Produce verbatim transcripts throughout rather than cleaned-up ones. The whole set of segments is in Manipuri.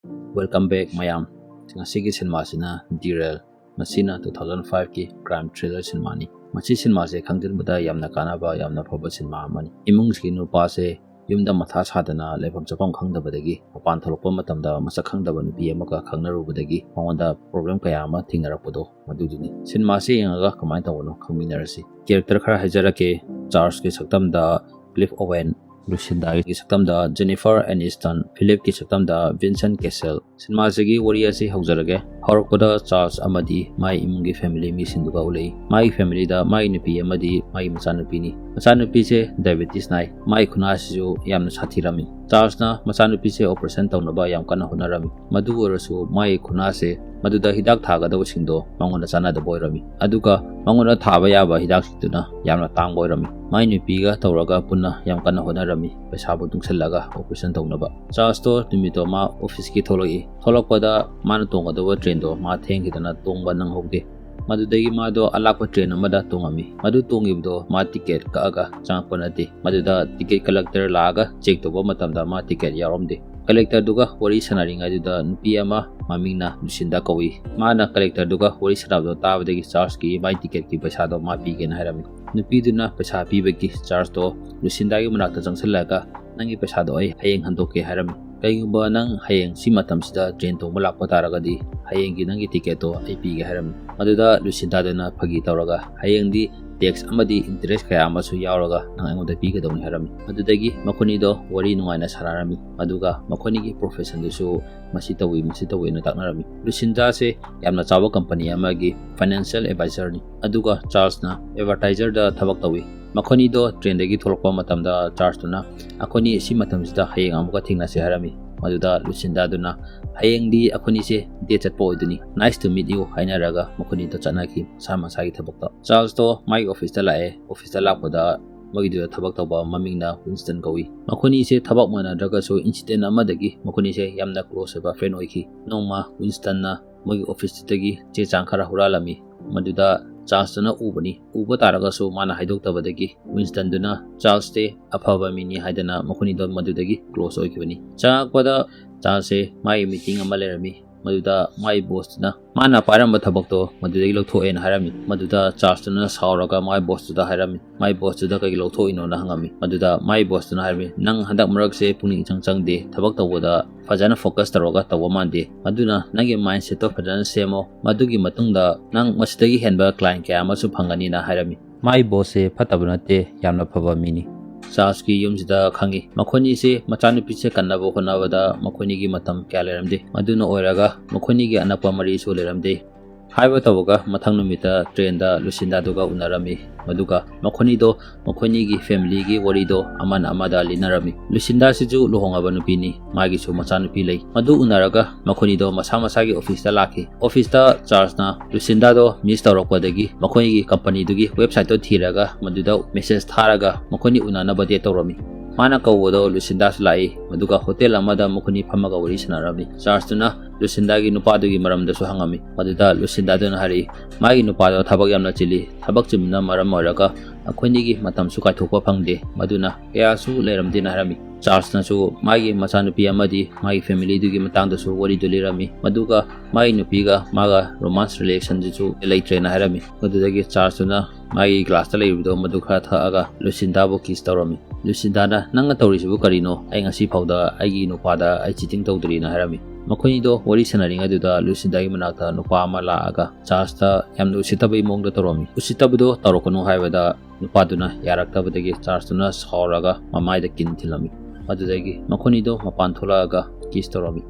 Welcome back ꯃꯌꯥꯝ꯫ ꯉꯁꯤꯒꯤ ꯁꯤꯅꯦꯃꯥꯁꯤꯅ ꯗꯤꯔꯦꯜ꯫ ꯃꯁꯤꯅ two thousand five ꯀꯤ crime thriller ꯁꯤꯅꯦꯃꯥꯅꯤ꯫ ꯃꯁꯤ ꯁꯤꯅꯦꯃꯥꯁꯦ ꯈꯪꯖꯤꯟꯕꯗ ꯌꯥꯝꯅ ꯀꯥꯟꯅꯕ, ꯌꯥꯝꯅ ꯐꯕ ꯁꯤꯅꯦꯃꯥ ꯑꯃꯅꯤ꯫ ꯏꯃꯨꯡꯁꯤꯒꯤ ꯅꯨꯄꯥꯁꯦ ꯌꯨꯝꯗ ꯃꯊꯥ ꯁꯥꯗꯅ ꯂꯩꯐꯝ ꯆꯥꯐꯝ ꯈꯪꯗꯕꯗꯒꯤ ꯃꯄꯥꯟ ꯊꯣꯛꯂꯛꯄ ꯃꯇꯝꯗ ꯃꯁꯛ ꯈꯪꯗꯕ ꯅꯨꯄꯤ ꯑꯃꯒ ꯈꯪꯅꯔꯨꯕꯗꯒꯤ ꯃꯉꯣꯟꯗ problem ꯀꯌꯥ ꯑꯃ ꯊꯦꯡꯅꯔꯛꯄꯗꯣ ꯃꯗꯨꯗꯨꯅꯤ꯫ ꯁꯤꯅꯦꯃꯥꯁꯦ ꯌꯦꯡꯉꯒ ꯀꯃꯥꯏꯅ ꯇꯧꯕꯅꯣ ꯈꯪꯃꯤꯟꯅꯔꯁꯤ꯫ Character ꯈꯔ ꯍꯥꯏꯖꯔꯛꯀꯦ꯫ ꯆꯥꯔꯜꯁꯀꯤ ꯁꯛꯇꯝꯗ ꯀ꯭ꯂꯤꯐ ꯑꯣꯋꯦꯟ, ꯂꯨꯁꯤꯟꯗꯥꯒꯤ ꯁꯛꯇꯝꯗ ꯖꯦꯅꯤꯐꯔ ꯑꯦꯅꯤꯁꯇꯟ, ꯐꯤꯂꯤꯞꯀꯤ ꯁꯛꯇꯝꯗ ꯚꯤꯟꯁꯦꯟ ꯀꯦꯁꯦꯜ꯫ ꯁꯤꯅꯦꯃꯥꯁꯤꯒꯤ ꯋꯥꯔꯤ ꯑꯁꯤ ꯍꯧꯖꯔꯒꯦ꯫ ꯍꯧꯔꯛꯄꯗ ꯆꯥꯔꯜꯁ ꯑꯃꯗꯤ ꯃꯥꯒꯤ ꯏꯃꯨꯡꯒꯤ family ꯃꯤꯁꯤꯡꯗꯨꯒ ꯎꯠꯂꯛꯏ꯫ ꯃꯥꯒꯤ familyꯗ ꯃꯥꯒꯤ ꯅꯨꯄꯤ ꯑꯃꯗꯤ ꯃꯥꯒꯤ ꯃꯆꯥꯅꯨꯄꯤꯅꯤ꯫ ꯃꯆꯥꯅꯨꯄꯤꯁꯦ diabetes ꯅꯥꯏ꯫ ꯃꯥꯒꯤ ꯈꯨꯅꯥꯁꯤꯁꯨ ꯌꯥꯝꯅ ꯁꯥꯊꯤꯔꯝꯃꯤ꯫ ꯆꯥꯔꯜꯁꯅ ꯃꯆꯥꯅꯨꯄꯤꯁꯦ operation ꯇꯧꯅꯕ ꯌꯥꯝ ꯀꯟꯅ ꯍꯣꯠꯅꯔꯝꯃꯤ꯫ ꯃꯗꯨ ꯑꯣꯏꯔꯁꯨ ꯃꯥꯒꯤ ꯈꯨꯅꯥꯁꯦ ꯃꯗꯨꯗ ꯍꯤꯗꯥꯛ ꯊꯥꯒꯗꯕꯁꯤꯡꯗꯣ ꯃꯉꯣꯟꯗ ꯆꯥꯟꯅꯗꯕ ꯑꯣꯏꯔꯝꯃꯤ꯫ ꯑꯗꯨꯒ ꯃꯉꯣꯟꯗ ꯊꯥꯕ ꯌꯥꯕ ꯍꯤꯗꯥꯛꯁꯤꯡꯗꯨꯅ ꯌꯥꯝꯅ ꯇꯥꯡꯕ ꯑꯣꯏꯔꯝꯃꯤ꯫ ꯃꯥꯏ ꯅꯨꯄꯤꯒ ꯇꯧꯔꯒ ꯄꯨꯟꯅ ꯌꯥꯝ ꯀꯟꯅ ꯍꯣꯠꯅꯔꯝꯃꯤ ꯄꯩꯁꯥꯕꯨ ꯇꯨꯡꯁꯜꯂꯒ operation ꯇꯧꯅꯕ꯫ ꯆꯥꯔꯜꯁꯇꯣ ꯅꯨꯃꯤꯠꯇꯣ ꯃꯥ officeꯀꯤ ꯊꯣꯛꯂꯛꯏ꯫ ꯊꯣꯛꯂꯛꯄꯗ ꯃꯥꯅ ꯇꯣꯡꯒꯗꯕ trainꯗꯣ ꯃꯥ ꯊꯦꯡꯈꯤꯗꯅ ꯇꯣꯡꯕ ꯅꯪꯍꯧꯗꯦ꯫ ꯃꯗꯨꯗꯒꯤ ꯃꯥꯗꯣ ꯑꯂꯥꯛꯄ train ꯑꯃꯗ ꯇꯣꯡꯉꯝꯃꯤ꯫ ꯃꯗꯨ ꯇꯣꯡꯉꯤꯕꯗꯣ ꯃꯥ ticket ꯀꯛꯑꯒ ꯆꯪꯉꯛꯄ ꯅꯠꯇꯦ꯫ ꯃꯗꯨꯗ ticket collector ꯂꯥꯛꯑꯒ check ꯇꯧꯕ ꯃꯇꯝꯗ ꯃꯥ ticket ꯌꯥꯎꯔꯝꯗꯦ꯫ Collectorꯗꯨꯒ ꯋꯥꯔꯤ ꯁꯥꯟꯅꯔꯤꯉꯩꯗꯨꯗ ꯅꯨꯄꯤ ꯑꯃ ꯃꯃꯤꯡꯅ ꯂꯨꯁꯤꯟꯗꯥ ꯀꯧꯏ꯫ ꯃꯥꯅ collectorꯗꯨꯒ ꯋꯥꯔꯤ ꯁꯥꯟꯅꯕꯗꯣ ꯇꯥꯕꯗꯒꯤ ꯆꯥꯔꯜꯁꯀꯤ ꯃꯥꯏ ticketꯀꯤ ꯄꯩꯁꯥꯗꯣ ꯃꯥ ꯄꯤꯒꯦꯅ ꯍꯥꯏꯔꯝꯃꯤ꯫ ꯅꯨꯄꯤꯗꯨꯅ ꯄꯩꯁꯥ ꯄꯤꯕꯒꯤ ꯆꯥꯔꯜꯁꯇꯣ ꯂꯨꯁꯤꯟꯗꯥꯒꯤ ꯃꯅꯥꯛꯇ ꯆꯪꯁꯤꯜꯂꯒ, "ꯅꯪꯒꯤ ꯄꯩꯁꯥꯗꯣ ꯑꯩ ꯍꯌꯦꯡ ꯍꯟꯗꯣꯛꯀꯦ" ꯍꯥꯏꯔꯝꯃꯤ꯫ "ꯀꯩꯒꯨꯝꯕ ꯅꯪ ꯍꯌꯦꯡ ꯁꯤ ꯃꯇꯝꯁꯤꯗ train ꯇꯣꯡꯕ ꯂꯥꯛꯄ ꯇꯥꯔꯒꯗꯤ ꯍꯌꯦꯡꯒꯤ ꯅꯪꯒꯤ ticketꯇꯣ ꯑꯩ ꯄꯤꯒꯦ" ꯍꯥꯏꯔꯝꯃꯤ꯫ ꯃꯗꯨꯗ ꯂꯨꯁꯤꯟꯗꯥꯗꯨꯅ ꯐꯥꯒꯤ ꯇꯧꯔꯒ, "ꯍꯌꯦꯡꯗꯤ tax ꯑꯃꯗꯤ interest ꯀꯌꯥ ꯑꯃꯁꯨ ꯌꯥꯎꯔꯒ ꯅꯪ ꯑꯩꯉꯣꯟꯗ ꯄꯤꯒꯗꯧꯅꯤ" ꯍꯥꯏꯔꯝꯃꯤ꯫ ꯑꯗꯨꯗꯒꯤ ꯃꯈꯣꯏꯅꯤꯗꯣ ꯋꯥꯔꯤ ꯅꯨꯡꯉꯥꯏꯅ ꯁꯥꯟꯅꯔꯝꯃꯤ꯫ ꯑꯗꯨꯒ ꯃꯈꯣꯏꯅꯤꯒꯤ professionꯗꯨꯁꯨ ꯃꯁꯤ ꯇꯧꯏ, ꯃꯁꯤ ꯇꯧꯏꯅ ꯇꯥꯛꯅꯔꯝꯃꯤ꯫ ꯂꯨꯁꯤꯟꯗꯥꯁꯦ ꯌꯥꯝꯅ ꯆꯥꯎꯕ company ꯑꯃꯒꯤ financial advisorꯅꯤ꯫ ꯑꯗꯨꯒ ꯆꯥꯔꯜꯁꯅ advertiserꯗ ꯊꯕꯛ ꯇꯧꯏ꯫ ꯃꯈꯣꯏꯅꯤꯗꯣ trainꯗꯒꯤ ꯊꯣꯛꯂꯛꯄ ꯃꯇꯝꯗ ꯆꯥꯔꯜꯁꯇꯨꯅ, "ꯑꯩꯈꯣꯏꯅꯤ ꯁꯤ ꯃꯇꯝꯁꯤꯗ ꯍꯌꯦꯡ ꯑꯃꯨꯛꯀ ꯊꯦꯡꯅꯁꯤ" ꯍꯥꯏꯔꯝꯃꯤ꯫ ꯃꯗꯨꯗ ꯂꯨꯁꯤꯟꯗꯥꯗꯨꯅ, "ꯍꯌꯦꯡꯗꯤ ꯑꯩꯈꯣꯏꯅꯤꯁꯦ date ꯆꯠꯄ ꯑꯣꯏꯗꯣꯏꯅꯤ, nice to meet you" ꯍꯥꯏꯅꯔꯒ ꯃꯈꯣꯏꯅꯤꯗꯣ ꯆꯠꯅꯈꯤ ꯃꯁꯥ ꯃꯁꯥꯒꯤ ꯊꯕꯛꯇ꯫ ꯆꯥꯔꯜꯁꯇꯣ ꯃꯥꯒꯤ officeꯇ ꯂꯥꯛꯑꯦ꯫ Officeꯇ ꯂꯥꯛꯄꯗ ꯃꯣꯏꯒꯤꯗꯨꯗ ꯊꯕꯛ ꯇꯧꯕ ꯃꯃꯤꯡꯅ ꯋꯤꯟꯁꯇꯟ ꯀꯧꯏ꯫ ꯃꯈꯣꯏꯅꯤꯁꯦ ꯊꯕꯛ ꯃꯥꯟꯅꯗ꯭ꯔꯒꯁꯨ incident ꯑꯃꯗꯒꯤ ꯃꯈꯣꯏꯅꯤꯁꯦ ꯌꯥꯝꯅ close ꯑꯣꯏꯕ friend ꯑꯣꯏꯈꯤ꯫ ꯅꯣꯡꯃ ꯋꯤꯟꯁꯇꯟꯅ ꯃꯣꯏꯒꯤ officeꯇꯨꯗꯒꯤ ꯆꯦ ꯆꯥꯡ ꯈꯔ ꯍꯨꯔꯥꯜꯂꯝꯃꯤ꯫ ꯃꯗꯨꯗ ꯆꯥꯔꯜꯁꯇꯨꯅ ꯎꯕꯅꯤ꯫ ꯎꯕ ꯇꯥꯔꯒꯁꯨ ꯃꯥꯅ ꯍꯥꯏꯗꯣꯛꯇꯕꯗꯒꯤ ꯋꯤꯟꯁꯇꯟꯗꯨꯅ ꯆꯥꯔꯜꯁꯇꯤ ꯑꯐꯕ ꯃꯤꯅꯤ ꯍꯥꯏꯗꯅ ꯃꯈꯣꯏꯅꯤꯗꯣ ꯃꯗꯨꯗꯒꯤ ꯀ꯭ꯂꯣꯁ ꯑꯣꯏꯈꯤꯕꯅꯤ꯫ ꯆꯪꯉꯛꯄꯗ ꯆꯥꯔꯜꯁꯁꯦ ꯃꯥꯒꯤ ꯃꯤꯇꯤꯡ ꯑꯃ ꯂꯩꯔꯝꯃꯤ, ꯃꯗꯨꯗ ꯃꯥꯒꯤ ꯕꯣꯁꯇꯨꯅ ꯃꯥꯅ ꯄꯥꯏꯔꯝꯕ ꯊꯕꯛꯇꯣ ꯃꯗꯨꯗꯒꯤ ꯂꯧꯊꯣꯛꯑꯦꯅ ꯍꯥꯏꯔꯝꯃꯤ꯫ ꯃꯗꯨꯗ ꯆꯥꯔꯜꯁꯇꯨꯅ ꯁꯥꯎꯔꯒ ꯃꯥꯒꯤ ꯕꯣꯁꯇꯨꯗ ꯍꯥꯏꯔꯝꯃꯤ, ꯃꯥꯒꯤ ꯕꯣꯁꯇꯨꯗ ꯀꯩꯒꯤ ꯂꯧꯊꯣꯛꯏꯅꯣꯅ ꯍꯪꯉꯝꯃꯤ꯫ ꯃꯗꯨꯗ ꯃꯥꯒꯤ ꯕꯣꯁꯇꯨꯅ ꯍꯥꯏꯔꯝꯃꯤ, "ꯅꯪ ꯍꯟꯗꯛ ꯃꯔꯛꯁꯦ ꯄꯨꯛꯅꯤꯡ ꯏꯆꯪ ꯆꯪꯗꯦ, ꯊꯕꯛ ꯇꯧꯕꯗ ꯐꯖꯅ ꯐꯣꯀꯁ ꯇꯧꯔꯒ ꯇꯧꯕ ꯃꯥꯟꯗꯦ, ꯑꯗꯨꯅ ꯅꯪꯒꯤ ꯃꯥꯏꯟꯁꯦꯠꯇꯣ ꯐꯖꯅ ꯁꯦꯝꯃꯣ, ꯃꯗꯨꯒꯤ ꯃꯇꯨꯡꯗ ꯅꯪ ꯃꯁꯤꯗꯒꯤ ꯍꯦꯟꯕ ꯀ꯭ꯂꯥꯏꯟ ꯀꯌꯥ ꯑꯃꯁꯨ ꯐꯪꯒꯅꯤꯅ" ꯍꯥꯏꯔꯝꯃꯤ꯫ ꯃꯥꯏ ꯕꯣꯁꯁꯦ ꯐꯠꯇꯕ ꯅꯠꯇꯦ, ꯌꯥꯝꯅ ꯐꯕ ꯃꯤꯅꯤ꯫ ꯆꯥꯔꯜꯁꯀꯤ ꯌꯨꯝꯁꯤꯗ ꯈꯪꯉꯤ, ꯃꯈꯣꯏꯅꯤꯁꯦ ꯃꯆꯥꯅꯨꯄꯤꯁꯦ ꯀꯟꯅꯕ ꯍꯣꯠꯅꯕꯗ ꯃꯈꯣꯏꯅꯤꯒꯤ ꯃꯇꯝ ꯀꯌꯥ ꯂꯩꯔꯝꯗꯦ꯫ ꯃꯗꯨꯅ ꯑꯣꯏꯔꯒ ꯃꯈꯣꯏꯅꯤꯒꯤ ꯑꯅꯛꯄ ꯃꯔꯤꯁꯨ ꯂꯩꯔꯝꯗꯦ꯫ ꯍꯥꯏꯕ ꯇꯧꯕꯒ ꯃꯊꯪ ꯅꯨꯃꯤꯠꯇ ꯇ꯭ꯔꯦꯟꯗ ꯂꯨꯁꯤꯟꯗꯥꯗꯨꯒ ꯎꯅꯔꯝꯃꯤ꯫ ꯃꯗꯨꯒ ꯃꯈꯣꯏꯅꯤꯗꯣ ꯃꯈꯣꯏꯅꯤꯒꯤ ꯐꯦꯃꯤꯂꯤꯒꯤ ꯋꯥꯔꯤꯗꯣ ꯑꯃꯅ ꯑꯃꯗ ꯂꯤꯅꯔꯝꯃꯤ꯫ ꯂꯨꯁꯤꯟꯗꯥꯁꯤꯁꯨ ꯂꯨꯍꯣꯡꯉꯕ ꯅꯨꯄꯤꯅꯤ, ꯃꯥꯒꯤꯁꯨ ꯃꯆꯥꯅꯨꯄꯤ ꯂꯩ꯫ ꯃꯗꯨ ꯎꯅꯔꯒ ꯃꯈꯣꯏꯅꯤꯗꯣ ꯃꯁꯥ ꯃꯁꯥꯒꯤ ꯑꯣꯐꯤꯁꯇ ꯂꯥꯛꯈꯤ꯫ ꯑꯣꯐꯤꯁꯇ ꯆꯥꯔꯜꯁꯅ ꯂꯨꯁꯤꯟꯗꯥꯗꯣ ꯃꯤꯁ ꯇꯧꯔꯛꯄꯗꯒꯤ ꯃꯈꯣꯏꯒꯤ ꯀꯝꯄꯅꯤꯗꯨꯒꯤ ꯋꯦꯕꯁꯥꯏꯠꯇꯣ ꯊꯤꯔꯒ ꯃꯗꯨꯗ ꯃꯦꯁꯦꯖ ꯊꯥꯔꯒ ꯃꯈꯣꯏꯅꯤ ꯎꯅꯅꯕ ꯗꯦꯠ ꯇꯧꯔꯝꯃꯤ꯫ ꯃꯥꯅ ꯀꯧꯕꯗꯣ ꯂꯨꯁꯤꯟꯗꯥꯁꯨ ꯂꯥꯛꯏ꯫ ꯃꯗꯨꯒ ꯍꯣꯇꯦꯜ ꯑꯃꯗ ꯃꯈꯣꯏꯅꯤ ꯐꯝꯃꯒ ꯋꯥꯔꯤ ꯁꯥꯟꯅꯔꯝꯃꯤ꯫ ꯆꯥꯔꯜꯁꯇꯨꯅ ꯂꯨꯁꯤꯟꯗꯥꯒꯤ ꯅꯨꯄꯥꯗꯨꯒꯤ ꯃꯔꯝꯗꯁꯨ ꯍꯪꯉꯝꯃꯤ꯫ ꯃꯗꯨꯗ ꯂꯨꯁꯤꯟꯗꯥꯗꯨꯅ ꯍꯥꯏꯔꯛꯏ, ꯃꯥꯒꯤ ꯅꯨꯄꯥꯗꯣ ꯊꯕꯛ ꯌꯥꯝꯅ ꯆꯤꯜꯂꯤ, ꯊꯕꯛ ꯆꯤꯟꯕꯅ ꯃꯔꯝ ꯑꯣꯏꯔꯒ ꯑꯩꯈꯣꯏꯅꯤꯒꯤ ꯃꯇꯝꯁꯨ ꯀꯥꯏꯊꯣꯛꯄ ꯐꯪꯗꯦ, ꯃꯗꯨꯅ ꯀꯌꯥꯁꯨ ꯂꯩꯔꯝꯗꯦꯅ ꯍꯥꯏꯔꯝꯃꯤ꯫ ꯆꯥꯔꯜꯁꯅꯁꯨ ꯃꯥꯒꯤ ꯃꯆꯥꯅꯨꯄꯤ ꯑꯃꯗꯤ ꯃꯥꯒꯤ ꯐꯦꯃꯤꯂꯤꯗꯨꯒꯤ ꯃꯇꯥꯡꯗꯁꯨ ꯋꯥꯔꯤꯗꯨ ꯂꯤꯔꯝꯃꯤ꯫ ꯃꯗꯨꯒ ꯃꯥꯒꯤ ꯅꯨꯄꯤꯒ ꯃꯥꯒ ꯔꯣꯃꯥꯟꯁ ꯔꯤꯂꯦꯁꯟꯗꯨꯁꯨ ꯂꯩꯇ꯭ꯔꯦꯅ ꯍꯥꯏꯔꯝꯃꯤ꯫ ꯃꯗꯨꯗꯒꯤ ꯆꯥꯔꯜꯁꯇꯨꯅ ꯃꯥꯒꯤ ꯒ꯭ꯂꯥꯁꯇ ꯂꯩꯔꯤꯕꯗꯣ ꯃꯗꯨ ꯈꯔ ꯊꯛꯑꯒ ꯂꯨꯁꯤꯟꯗꯥꯕꯨ ꯀꯤꯁ ꯇꯧꯔꯝꯃꯤ꯫ ꯂꯨꯁꯤꯟꯗꯥꯅ, "ꯅꯪꯅ ꯇꯧꯔꯤꯁꯤꯕꯨ ꯀꯔꯤꯅꯣ? ꯑꯩ ꯉꯁꯤ ꯐꯥꯎꯗ ꯑꯩꯒꯤ ꯅꯨꯄꯥꯗ ꯑꯩ ꯆꯤꯇꯤꯡ ꯇꯧꯗ꯭ꯔꯤꯅ" ꯍꯥꯏꯔꯝꯃꯤ꯫ ꯃꯈꯣꯏꯅꯤꯗꯣ ꯋꯥꯔꯤ ꯁꯥꯟꯅꯔꯤꯉꯩꯗꯨꯗ ꯂꯨꯁꯤꯟꯗꯥꯒꯤ ꯃꯅꯥꯛꯇ ꯅꯨꯄꯥ ꯑꯃ ꯂꯥꯛꯑꯒ ꯆꯥꯔꯜꯁꯇ ꯌꯥꯝꯅ ꯎꯁꯤꯠꯇꯕꯒꯤ ꯃꯑꯣꯡꯗ ꯇꯧꯔꯝꯃꯤ꯫ ꯎꯁꯤꯠꯇꯕꯗꯣ ꯇꯧꯔꯛꯀꯅꯨ ꯍꯥꯏꯕꯗ ꯅꯨꯄꯥꯗꯨꯅ ꯌꯥꯔꯛꯇꯕꯗꯒꯤ ꯆꯥꯔꯜꯁꯇꯨꯅ ꯁꯥꯎꯔꯒ ꯃꯃꯥꯏꯗ ꯀꯤꯟ ꯊꯤꯜꯂꯝꯃꯤ꯫ ꯃꯗꯨꯗꯒꯤ ꯃꯈꯣꯏꯅꯤꯗꯣ ꯃꯄꯥꯟ ꯊꯣꯛꯂꯛꯑꯒ ꯀꯤꯁ ꯇꯧꯔꯝꯃꯤ꯫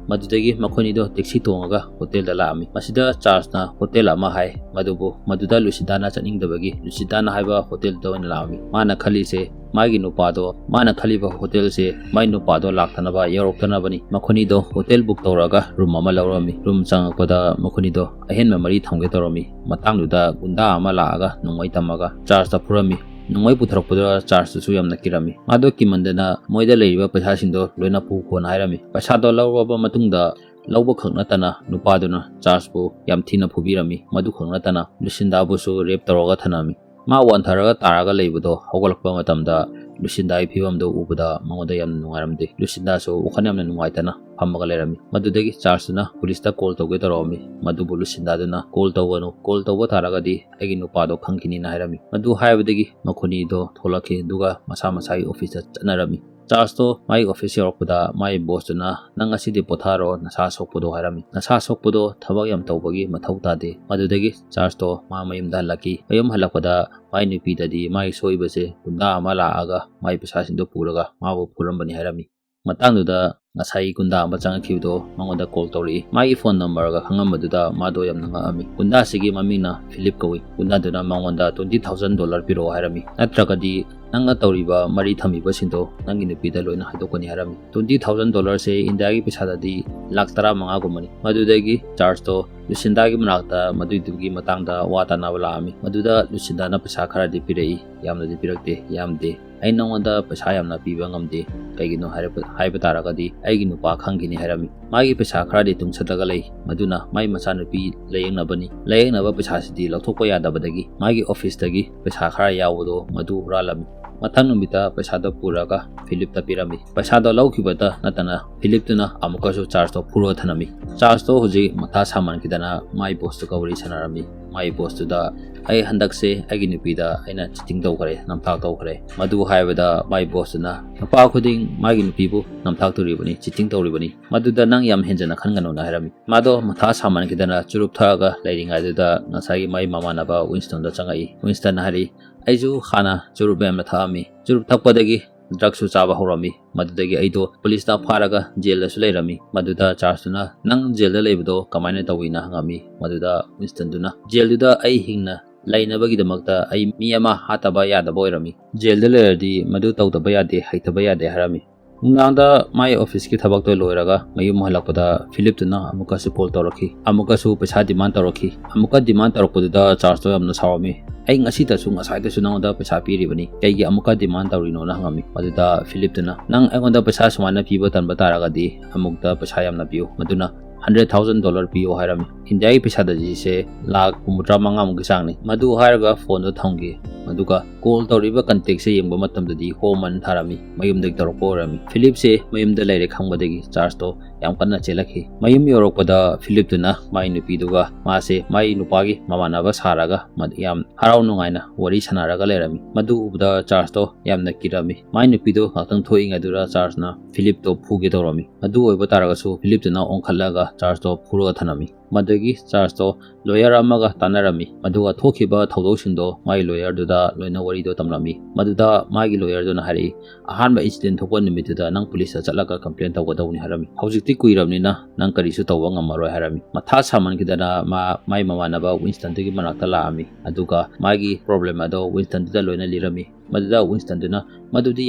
ꯃꯗꯨꯗꯒꯤ ꯃꯈꯣꯏꯅꯤꯗꯣ ꯇꯦꯛꯁꯤ ꯇꯣꯡꯉꯒ ꯍꯣꯇꯦꯜꯗ ꯂꯥꯛꯑꯝꯃꯤ꯫ ꯃꯁꯤꯗ ꯆꯥꯔꯜꯁꯅ ꯍꯣꯇꯦꯜ ꯑꯃ ꯍꯥꯏ, ꯃꯗꯨꯕꯨ ꯃꯗꯨꯗ ꯂꯨꯁꯤꯗꯥꯅ ꯆꯠꯅꯤꯡꯗꯕꯒꯤ ꯂꯨꯁꯤꯗꯥꯅ ꯍꯥꯏꯕ ꯍꯣꯇꯦꯜꯗꯨꯗ ꯑꯣꯏꯅ ꯂꯥꯛꯑꯝꯃꯤ꯫ ꯃꯥꯅ ꯈꯜꯂꯤꯁꯦ ꯃꯥꯒꯤ ꯅꯨꯄꯥꯗꯣ, ꯃꯥꯅ ꯈꯜꯂꯤꯕ ꯍꯣꯇꯦꯜꯁꯦ ꯃꯥꯏ ꯅꯨꯄꯥꯗꯣ ꯂꯥꯛꯇꯅꯕ ꯌꯧꯔꯛꯇꯅꯕꯅꯤ꯫ ꯃꯈꯣꯏꯅꯤꯗꯣ ꯍꯣꯇꯦꯜ ꯕꯨꯛ ꯇꯧꯔꯒ ꯔꯨꯝ ꯑꯃ ꯂꯧꯔꯝꯃꯤ꯫ ꯔꯨꯝ ꯆꯪꯉꯛꯄꯗ ꯃꯈꯣꯏꯅꯤꯗꯣ ꯑꯍꯦꯟꯕ ꯃꯔꯤ ꯊꯝꯒꯦ ꯇꯧꯔꯝꯃꯤ꯫ ꯃꯇꯥꯡꯗꯨꯗ ꯒꯨꯟꯗꯥ ꯑꯃ ꯂꯥꯛꯑꯒ ꯅꯣꯡꯃꯩ ꯇꯝꯃꯒ ꯆꯥꯔꯜꯁꯇ ꯐꯨꯔꯝꯃꯤ꯫ ꯅꯣꯡꯃꯩ ꯄꯨꯊꯔꯛꯄꯗꯨꯗ ꯆꯥꯔꯜꯁꯇꯨꯁꯨ ꯌꯥꯝꯅ ꯀꯤꯔꯝꯃꯤ꯫ ꯃꯥꯗꯣ ꯀꯤꯃꯟꯗꯅ ꯃꯣꯏꯗ ꯂꯩꯔꯤꯕ ꯄꯩꯁꯥꯁꯤꯡꯗꯣ ꯂꯣꯏꯅ ꯄꯨꯈꯣꯅ ꯍꯥꯏꯔꯝꯃꯤ꯫ ꯄꯩꯁꯥꯗꯣ ꯂꯧꯔꯕ ꯃꯇꯨꯡꯗ ꯂꯧꯕ ꯈꯛ ꯅꯠꯇꯅ ꯅꯨꯄꯥꯗꯨꯅ ꯆꯥꯔꯖꯄꯨ ꯌꯥꯝ ꯊꯤꯅ ꯐꯨꯕꯤꯔꯝꯃꯤ꯫ ꯃꯗꯨ ꯈꯛ ꯅꯠꯇꯅ ꯂꯨꯁꯤꯟꯗꯥꯕꯨꯁꯨ ꯔꯦꯞ ꯇꯧꯔꯒ ꯊꯅꯝꯃꯤ꯫ ꯃꯥ ꯋꯥꯟꯊꯔꯒ ꯇꯥꯔꯒ ꯂꯩꯕꯗꯣ ꯍꯧꯒꯠꯂꯛꯄ ꯃꯇꯝꯗ ꯂꯨꯁꯤꯟꯗꯥꯒꯤ ꯐꯤꯕꯝꯗꯨ ꯎꯕꯗ ꯃꯉꯣꯟꯗ ꯌꯥꯝꯅ ꯅꯨꯡꯉꯥꯏꯔꯝꯗꯦ꯫ ꯂꯨꯁꯤꯟꯗꯥꯁꯨ ꯋꯥꯈꯜ ꯌꯥꯝꯅ ꯅꯨꯡꯉꯥꯏꯇꯅ ꯐꯝꯃꯒ ꯂꯩꯔꯝꯃꯤ꯫ ꯃꯗꯨꯗꯒꯤ ꯆꯥꯔꯖꯇꯨꯅ ꯄꯨꯂꯤꯁꯇ ꯀꯣꯜ ꯇꯧꯒꯦ ꯇꯧꯔꯛꯑꯝꯃꯤ꯫ ꯃꯗꯨꯕꯨ ꯂꯨꯁꯤꯟꯗꯥꯗꯨꯅ ꯀꯣꯜ ꯇꯧꯒꯅꯨ, ꯀꯣꯜ ꯇꯧꯕ ꯇꯥꯔꯒꯗꯤ ꯑꯩꯒꯤ ꯅꯨꯄꯥꯗꯣ ꯈꯪꯈꯤꯅꯤꯅ ꯍꯥꯏꯔꯝꯃꯤ꯫ ꯃꯗꯨ ꯍꯥꯏꯕꯗꯒꯤ ꯃꯈꯣꯏꯅꯤꯗꯣ ꯊꯣꯛꯂꯛꯈꯤ, ꯑꯗꯨꯒ ꯃꯁꯥ ꯃꯁꯥꯒꯤ ꯑꯣꯐꯤꯁꯇ ꯆꯠꯅꯔꯝꯃꯤ꯫ ꯆꯥꯔꯖꯇꯣ ꯃꯥꯒꯤ ꯑꯣꯐꯤꯁ ꯌꯧꯔꯛꯄꯗ ꯃꯥꯒꯤ ꯕꯣꯁꯇꯨꯅ, "ꯅꯪ ꯉꯁꯤꯗꯤ ꯄꯣꯊꯥꯔꯣ, ꯅꯁꯥ ꯁꯣꯛꯄꯗꯣ" ꯍꯥꯏꯔꯝꯃꯤ꯫ ꯅꯁꯥ ꯁꯣꯛꯄꯗꯣ ꯊꯕꯛ ꯌꯥꯝ ꯇꯧꯕꯒꯤ ꯃꯊꯧ ꯇꯥꯗꯦ꯫ ꯃꯗꯨꯗꯒꯤ ꯆꯥꯔꯖꯇꯣ ꯃꯥ ꯃꯌꯨꯝꯗ ꯍꯜꯂꯛꯈꯤ꯫ ꯃꯌꯨꯝ ꯍꯜꯂꯛꯄꯗ ꯃꯥꯒꯤ ꯅꯨꯄꯤꯗꯗꯤ ꯃꯥꯒꯤ ꯁꯣꯏꯕꯁꯦ ꯒꯨꯟꯗꯥ ꯑꯃ ꯂꯥꯛꯑꯒ ꯃꯥꯒꯤ ꯄꯩꯁꯥꯁꯤꯡꯗꯣ ꯄꯨꯔꯒ ꯃꯥꯕꯨ ꯐꯨꯔꯝꯕꯅꯤ ꯍꯥꯏꯔꯝꯃꯤ꯫ ꯃꯇꯥꯡꯗꯨꯗ ꯉꯁꯥꯏ ꯒꯨꯟꯗꯥ ꯑꯃ ꯆꯪꯉꯛꯈꯤꯕꯗꯣ ꯃꯉꯣꯟꯗ ꯀꯣꯜ ꯇꯧꯔꯛꯏ꯫ ꯃꯥꯒꯤ ꯐꯣꯟ ꯅꯝꯕꯔꯒ ꯈꯪꯉꯝꯕꯗꯨꯗ ꯃꯥꯗꯣ ꯌꯥꯝꯅ ꯉꯛꯑꯝꯃꯤ꯫ ꯒꯨꯟꯗꯥꯁꯤꯒꯤ ꯃꯃꯤꯡꯅ ꯐꯤꯂꯤꯞ ꯀꯧꯏ꯫ ꯒꯨꯟꯗꯥꯗꯨꯅ ꯃꯉꯣꯟꯗ "Twenty thousand dollar ꯄꯤꯔꯛꯑꯣ" ꯍꯥꯏꯔꯝꯃꯤ, "ꯅꯠꯇ꯭ꯔꯒꯗꯤ ꯅꯪꯅ ꯇꯧꯔꯤꯕ ꯃꯔꯤ ꯊꯝꯃꯤꯕꯁꯤꯡꯗꯣ ꯅꯪꯒꯤ ꯅꯨꯄꯤꯗ ꯂꯣꯏꯅ ꯍꯥꯏꯗꯣꯛꯀꯅꯤ" ꯍꯥꯏꯔꯝꯃꯤ꯫ Twenty thousand dollarꯁꯦ ꯏꯟꯗꯤꯌꯥꯒꯤ ꯄꯩꯁꯥꯗꯗꯤ ꯂꯥꯛ ꯇꯔꯥꯃꯉꯥꯒꯨꯝꯕꯅꯤ꯫ ꯃꯗꯨꯗꯒꯤ ꯆꯥꯔꯖꯇꯣ ꯂꯨꯁꯤꯟꯗꯥꯒꯤ ꯃꯅꯥꯛꯇ ꯃꯗꯨꯏꯗꯨꯒꯤ ꯃꯇꯥꯡꯗ ꯋꯥ ꯇꯥꯅꯕ ꯂꯥꯛꯑꯝꯃꯤ꯫ ꯃꯗꯨꯗ ꯂꯨꯁꯤꯟꯗꯥꯅ ꯄꯩꯁꯥ ꯈꯔꯗꯤ ꯄꯤꯔꯛꯏ, ꯌꯥꯝꯅꯗꯤ ꯄꯤꯔꯛꯇꯦ꯫ "ꯌꯥꯝꯗꯦ, ꯑꯩ ꯅꯉꯣꯟꯗ ꯄꯩꯁꯥ ꯌꯥꯝꯅ ꯄꯤꯕ ꯉꯝꯗꯦ, ꯀꯩꯒꯤꯅꯣ ꯍꯥꯏꯔꯕ-, ꯍꯥꯏꯕ ꯇꯥꯔꯒꯗꯤ ꯑꯩꯒꯤ ꯅꯨꯄꯥ ꯈꯪꯈꯤꯅꯤ" ꯍꯥꯏꯔꯝꯃꯤ꯫ ꯃꯥꯒꯤ ꯄꯩꯁꯥ ꯈꯔꯗꯤ ꯇꯨꯡꯁꯤꯜꯂꯒ ꯂꯩ, ꯃꯗꯨꯅ ꯃꯥꯒꯤ ꯃꯆꯥꯅꯨꯄꯤ ꯂꯥꯌꯦꯡꯅꯕꯅꯤ꯫ ꯂꯥꯌꯦꯡꯅꯕ ꯄꯩꯁꯥꯁꯤꯗꯤ ꯂꯧꯊꯣꯛꯄ ꯌꯥꯗꯕꯗꯒꯤ ꯃꯥꯒꯤ ꯑꯣꯐꯤꯁꯇꯒꯤ ꯄꯩꯁꯥ ꯈꯔ ꯌꯥꯎꯕꯗꯣ ꯃꯗꯨ ꯍꯨꯔꯥꯜꯂꯝꯃꯤ꯫ ꯃꯊꯪ ꯅꯨꯃꯤꯠꯇ ꯄꯩꯁꯥꯗꯣ ꯄꯨꯔꯒ ꯐꯤꯂꯤꯞꯇ ꯄꯤꯔꯝꯃꯤ꯫ ꯄꯩꯁꯥꯗꯣ ꯂꯧꯈꯤꯕꯇ ꯅꯠꯇꯅ ꯐꯤꯂꯤꯞꯇꯨꯅ ꯑꯃꯨꯛꯀꯁꯨ ꯆꯥꯔꯖꯇꯣ ꯐꯨꯔꯒ ꯊꯅꯝꯃꯤ꯫ ꯆꯥꯔꯖꯇꯣ ꯍꯧꯖꯤꯛ ꯃꯊꯥ ꯁꯥꯃꯟꯈꯤꯗꯅ ꯃꯥꯏ ꯕꯣꯁꯇꯨꯒ ꯋꯥꯔꯤ ꯁꯥꯟꯅꯔꯝꯃꯤ꯫ ꯃꯥꯏ ꯕꯣꯁꯇꯨꯗ, "ꯑꯩ ꯍꯟꯗꯛꯁꯦ ꯑꯩꯒꯤ ꯅꯨꯄꯤꯗ ꯑꯩꯅ ꯆꯤꯇꯤꯡ ꯇꯧꯈ꯭ꯔꯦ, ꯅꯝꯊꯥꯛ ꯇꯧꯈ꯭ꯔꯦ"꯫ ꯃꯗꯨ ꯍꯥꯏꯕꯗ ꯃꯥꯏ ꯕꯣꯁꯇꯨꯅ, "ꯅꯨꯄꯥ ꯈꯨꯗꯤꯡ ꯃꯥꯒꯤ ꯅꯨꯄꯤꯕꯨ ꯅꯝꯊꯥꯛ ꯇꯧꯔꯤꯕꯅꯤ, ꯆꯤꯇꯤꯡ ꯇꯧꯔꯤꯕꯅꯤ, ꯃꯗꯨꯗ ꯅꯪ ꯌꯥꯝ ꯍꯦꯟꯖꯟꯅ ꯈꯟꯒꯅꯨꯅ" ꯍꯥꯏꯔꯝꯃꯤ꯫ ꯃꯥꯗꯣ ꯃꯊꯥ ꯁꯥꯃꯟꯈꯤꯗꯅ ꯆꯨꯔꯨꯞ ꯊꯛꯑꯒ ꯂꯩꯔꯤꯉꯩꯗꯨꯗ ꯉꯁꯥꯏꯒꯤ ꯃꯥꯏ ꯃꯃꯥꯟꯅꯕ ꯋꯤꯟꯁꯇꯟꯗꯣ ꯆꯪꯉꯛꯏ꯫ ꯋꯤꯟꯁꯇꯟꯅ ꯍꯥꯏꯔꯤ, "ꯑꯩꯁꯨ ꯍꯥꯟꯅ ꯆꯨꯔꯨꯞ ꯌꯥꯝꯅ ꯊꯛꯑꯝꯃꯤ꯫ ꯆꯨꯔꯨꯞ ꯊꯛꯄꯗꯒꯤ ꯗ꯭ꯔꯒꯁꯨ ꯆꯥꯕ ꯍꯧꯔꯝꯃꯤ꯫ ꯃꯗꯨꯗꯒꯤ ꯑꯩꯗꯣ ꯄꯨꯂꯤꯁꯇ ꯐꯥꯔꯒ ꯖꯦꯜꯗꯁꯨ ꯂꯩꯔꯝꯃꯤ"꯫ ꯃꯗꯨꯗ ꯆꯥꯔꯖꯇꯨꯅ, "ꯅꯪ ꯖꯦꯜꯗ ꯂꯩꯕꯗꯣ ꯀꯃꯥꯏꯅ ꯇꯧꯏꯅ?" ꯍꯪꯉꯝꯃꯤ꯫ ꯃꯗꯨꯗ ꯋꯤꯟꯁꯇꯟꯗꯨꯅ, "ꯖꯦꯜꯗꯨꯗ ꯑꯩ ꯍꯤꯡꯅ ꯂꯩꯅꯕꯒꯤꯗꯃꯛꯇ ꯑꯩ ꯃꯤ ꯑꯃ ꯍꯥꯠꯇꯕ ꯌꯥꯗꯕ ꯑꯣꯏꯔꯝꯃꯤ꯫ ꯖꯦꯜꯗ ꯂꯩꯔꯗꯤ ꯃꯗꯨ ꯇꯧꯗꯕ ꯌꯥꯗꯦ, ꯍꯩꯇꯕ ꯌꯥꯗꯦ" ꯍꯥꯏꯔꯝꯃꯤ꯫ ꯅꯨꯡꯗꯥꯡꯗ ꯃꯥꯏ ꯑꯣꯐꯤꯁꯀꯤ ꯊꯕꯛꯇꯣ ꯂꯣꯏꯔꯒ ꯃꯌꯨꯝ ꯍꯜꯂꯛꯄꯗ ꯐꯤꯂꯤꯞꯇꯨꯅ ꯑꯃꯨꯛꯀꯁꯨ ꯀꯣꯜ ꯇꯧꯔꯛꯈꯤ꯫ ꯑꯃꯨꯛꯀꯁꯨ ꯄꯩꯁꯥ ꯗꯤꯃꯥꯟ ꯇꯧꯔꯛꯈꯤ꯫ ꯑꯃꯨꯛꯀ ꯗꯤꯃꯥꯟ ꯇꯧꯔꯛꯄꯗꯨꯗ ꯆꯥꯔꯖꯇꯣ ꯌꯥꯝꯅ ꯁꯥꯎꯔꯝꯃꯤ꯫ "ꯑꯩ ꯉꯁꯤꯗꯁꯨ ꯉꯁꯥꯏꯗꯁꯨ ꯅꯉꯣꯟꯗ ꯄꯩꯁꯥ ꯄꯤꯔꯤꯕꯅꯤ, ꯀꯩꯒꯤ ꯑꯃꯨꯛꯀ demand ꯇꯧꯔꯤꯅꯣꯅ?" ꯍꯪꯉꯝꯃꯤ꯫ ꯃꯗꯨꯗ ꯐꯤꯂꯤꯞꯇꯨꯅ, "ꯅꯪ ꯑꯩꯉꯣꯟꯗ ꯄꯩꯁꯥ ꯁꯨꯃꯥꯏꯅ ꯄꯤꯕ ꯇꯟꯕ ꯇꯥꯔꯒꯗꯤ ꯑꯃꯨꯛꯇ ꯄꯩꯁꯥ ꯌꯥꯝꯅ ꯄꯤꯌꯨ, ꯃꯗꯨꯅ hundred thousand dollar ꯄꯤꯌꯣ" ꯍꯥꯏꯔꯝꯃꯤ꯫ ꯏꯟꯗꯤꯌꯥꯒꯤ ꯄꯩꯁꯥꯗꯗꯤ ꯁꯦ ꯂꯥꯈ ꯍꯨꯝꯐꯨꯇꯔꯥ ꯃꯉꯥꯃꯨꯛꯀꯤ ꯆꯥꯡꯅꯤ꯫ ꯃꯗꯨ ꯍꯥꯏꯔꯒ ꯐꯣꯟꯗꯣ ꯊꯝꯈꯤ꯫ ꯑꯗꯨꯒ ꯀꯣꯜ ꯇꯧꯔꯤꯕ ꯀꯟꯇꯦꯛꯁꯦ ꯌꯦꯡꯕ ꯃꯇꯝꯗꯗꯤ ꯍꯣꯝ ꯑꯅ ꯊꯥꯔꯝꯃꯤ, ꯃꯌꯨꯝꯗꯒꯤ ꯇꯧꯔꯛꯄ ꯑꯣꯏꯔꯝꯃꯤ꯫ ꯐꯤꯂꯤꯞꯁꯦ ꯃꯌꯨꯝꯗ ꯂꯩꯔꯦ ꯈꯪꯕꯗꯒꯤ ꯆꯥꯔꯖꯇꯣ ꯌꯥꯝ ꯀꯟꯅ ꯆꯦꯜꯂꯛꯈꯤ꯫ ꯃꯌꯨꯝ ꯌꯧꯔꯛꯄꯗ ꯐꯤꯂꯤꯞꯇꯨꯅ ꯃꯥꯏ ꯅꯨꯄꯤꯗꯨꯒ ꯃꯥꯁꯦ ꯃꯥꯏ ꯅꯨꯄꯥꯒꯤ ꯃꯃꯥꯟꯅꯕ ꯁꯥꯔꯒ ꯃ-, ꯌꯥꯝ ꯍꯔꯥꯎ ꯅꯨꯡꯉꯥꯏꯅ ꯋꯥꯔꯤ ꯁꯥꯟꯅꯔꯒ ꯂꯩꯔꯝꯃꯤ꯫ ꯃꯗꯨ ꯎꯕꯗ ꯆꯥꯔꯖꯇꯣ ꯌꯥꯝꯅ ꯀꯤꯔꯝꯃꯤ꯫ ꯃꯥꯏ ꯅꯨꯄꯤꯗꯣ ꯉꯥꯛꯇꯪ ꯊꯣꯛꯏꯉꯩꯗꯨꯗ ꯆꯥꯔꯖꯅ ꯐꯤꯂꯤꯞꯇꯣ ꯐꯨꯒꯦ ꯇꯧꯔꯝꯃꯤ꯫ ꯑꯗꯨ ꯑꯣꯏꯕ ꯇꯥꯔꯒꯁꯨ ꯐꯤꯂꯤꯞꯇꯨꯅ ꯑꯣꯟꯈꯠꯂꯒ ꯆꯥꯔꯖꯇꯣ ꯐꯨꯔꯒ ꯊꯅꯝꯃꯤ꯫ ꯃꯗꯨꯗꯒꯤ ꯆꯥꯔꯖꯇꯣ ꯂꯣꯌꯔ ꯑꯃꯒ ꯇꯥꯟꯅꯔꯝꯃꯤ꯫ ꯑꯗꯨꯒ ꯊꯣꯛꯈꯤꯕ ꯊꯧꯗꯣꯛꯁꯤꯡꯗꯣ ꯃꯥꯒꯤ ꯂꯣꯌꯔꯗꯨꯗ ꯂꯣꯏꯅ ꯋꯥꯔꯤꯗꯣ ꯇꯝꯂꯝꯃꯤ꯫ ꯃꯗꯨꯗ ꯃꯥꯒꯤ ꯂꯣꯌꯔꯗꯨꯅ ꯍꯥꯏꯔꯛꯏ, "ꯑꯍꯥꯟꯕ ꯏꯟꯁꯤꯗꯦꯟ ꯊꯣꯛꯄ ꯅꯨꯃꯤꯠꯇꯨꯗ ꯅꯪ ꯄꯨꯂꯤꯁꯇ ꯆꯠꯂꯒ ꯀꯝꯄ꯭ꯂꯦꯟ ꯇꯧꯒꯗꯧꯅꯤ" ꯍꯥꯏꯔꯝꯃꯤ꯫ "ꯍꯧꯖꯤꯛꯇꯤ ꯀꯨꯏꯔꯕꯅꯤꯅ ꯅꯪ ꯀꯔꯤꯁꯨ ꯇꯧꯕ ꯉꯝꯃꯔꯣꯏ" ꯍꯥꯏꯔꯝꯃꯤ꯫ ꯃꯊꯥ ꯁꯥꯃꯟꯈꯤꯗꯅ ꯃꯥ ꯃꯥꯏ ꯃꯃꯥꯟꯅꯕ ꯋꯤꯟꯁꯇꯟꯗꯨꯒꯤ ꯃꯅꯥꯛꯇ ꯂꯥꯛꯑꯝꯃꯤ꯫ ꯑꯗꯨꯒ ꯃꯥꯒꯤ ꯄ꯭ꯔꯣꯕ꯭ꯂꯦꯝ ꯑꯗꯣ ꯋꯤꯟꯁꯇꯟꯗꯨꯗ ꯂꯣꯏꯅ ꯂꯤꯔꯝꯃꯤ꯫ ꯃꯗꯨꯗ ꯋꯤꯟꯁꯇꯟꯗꯨꯅ, "ꯃꯗꯨꯗꯤ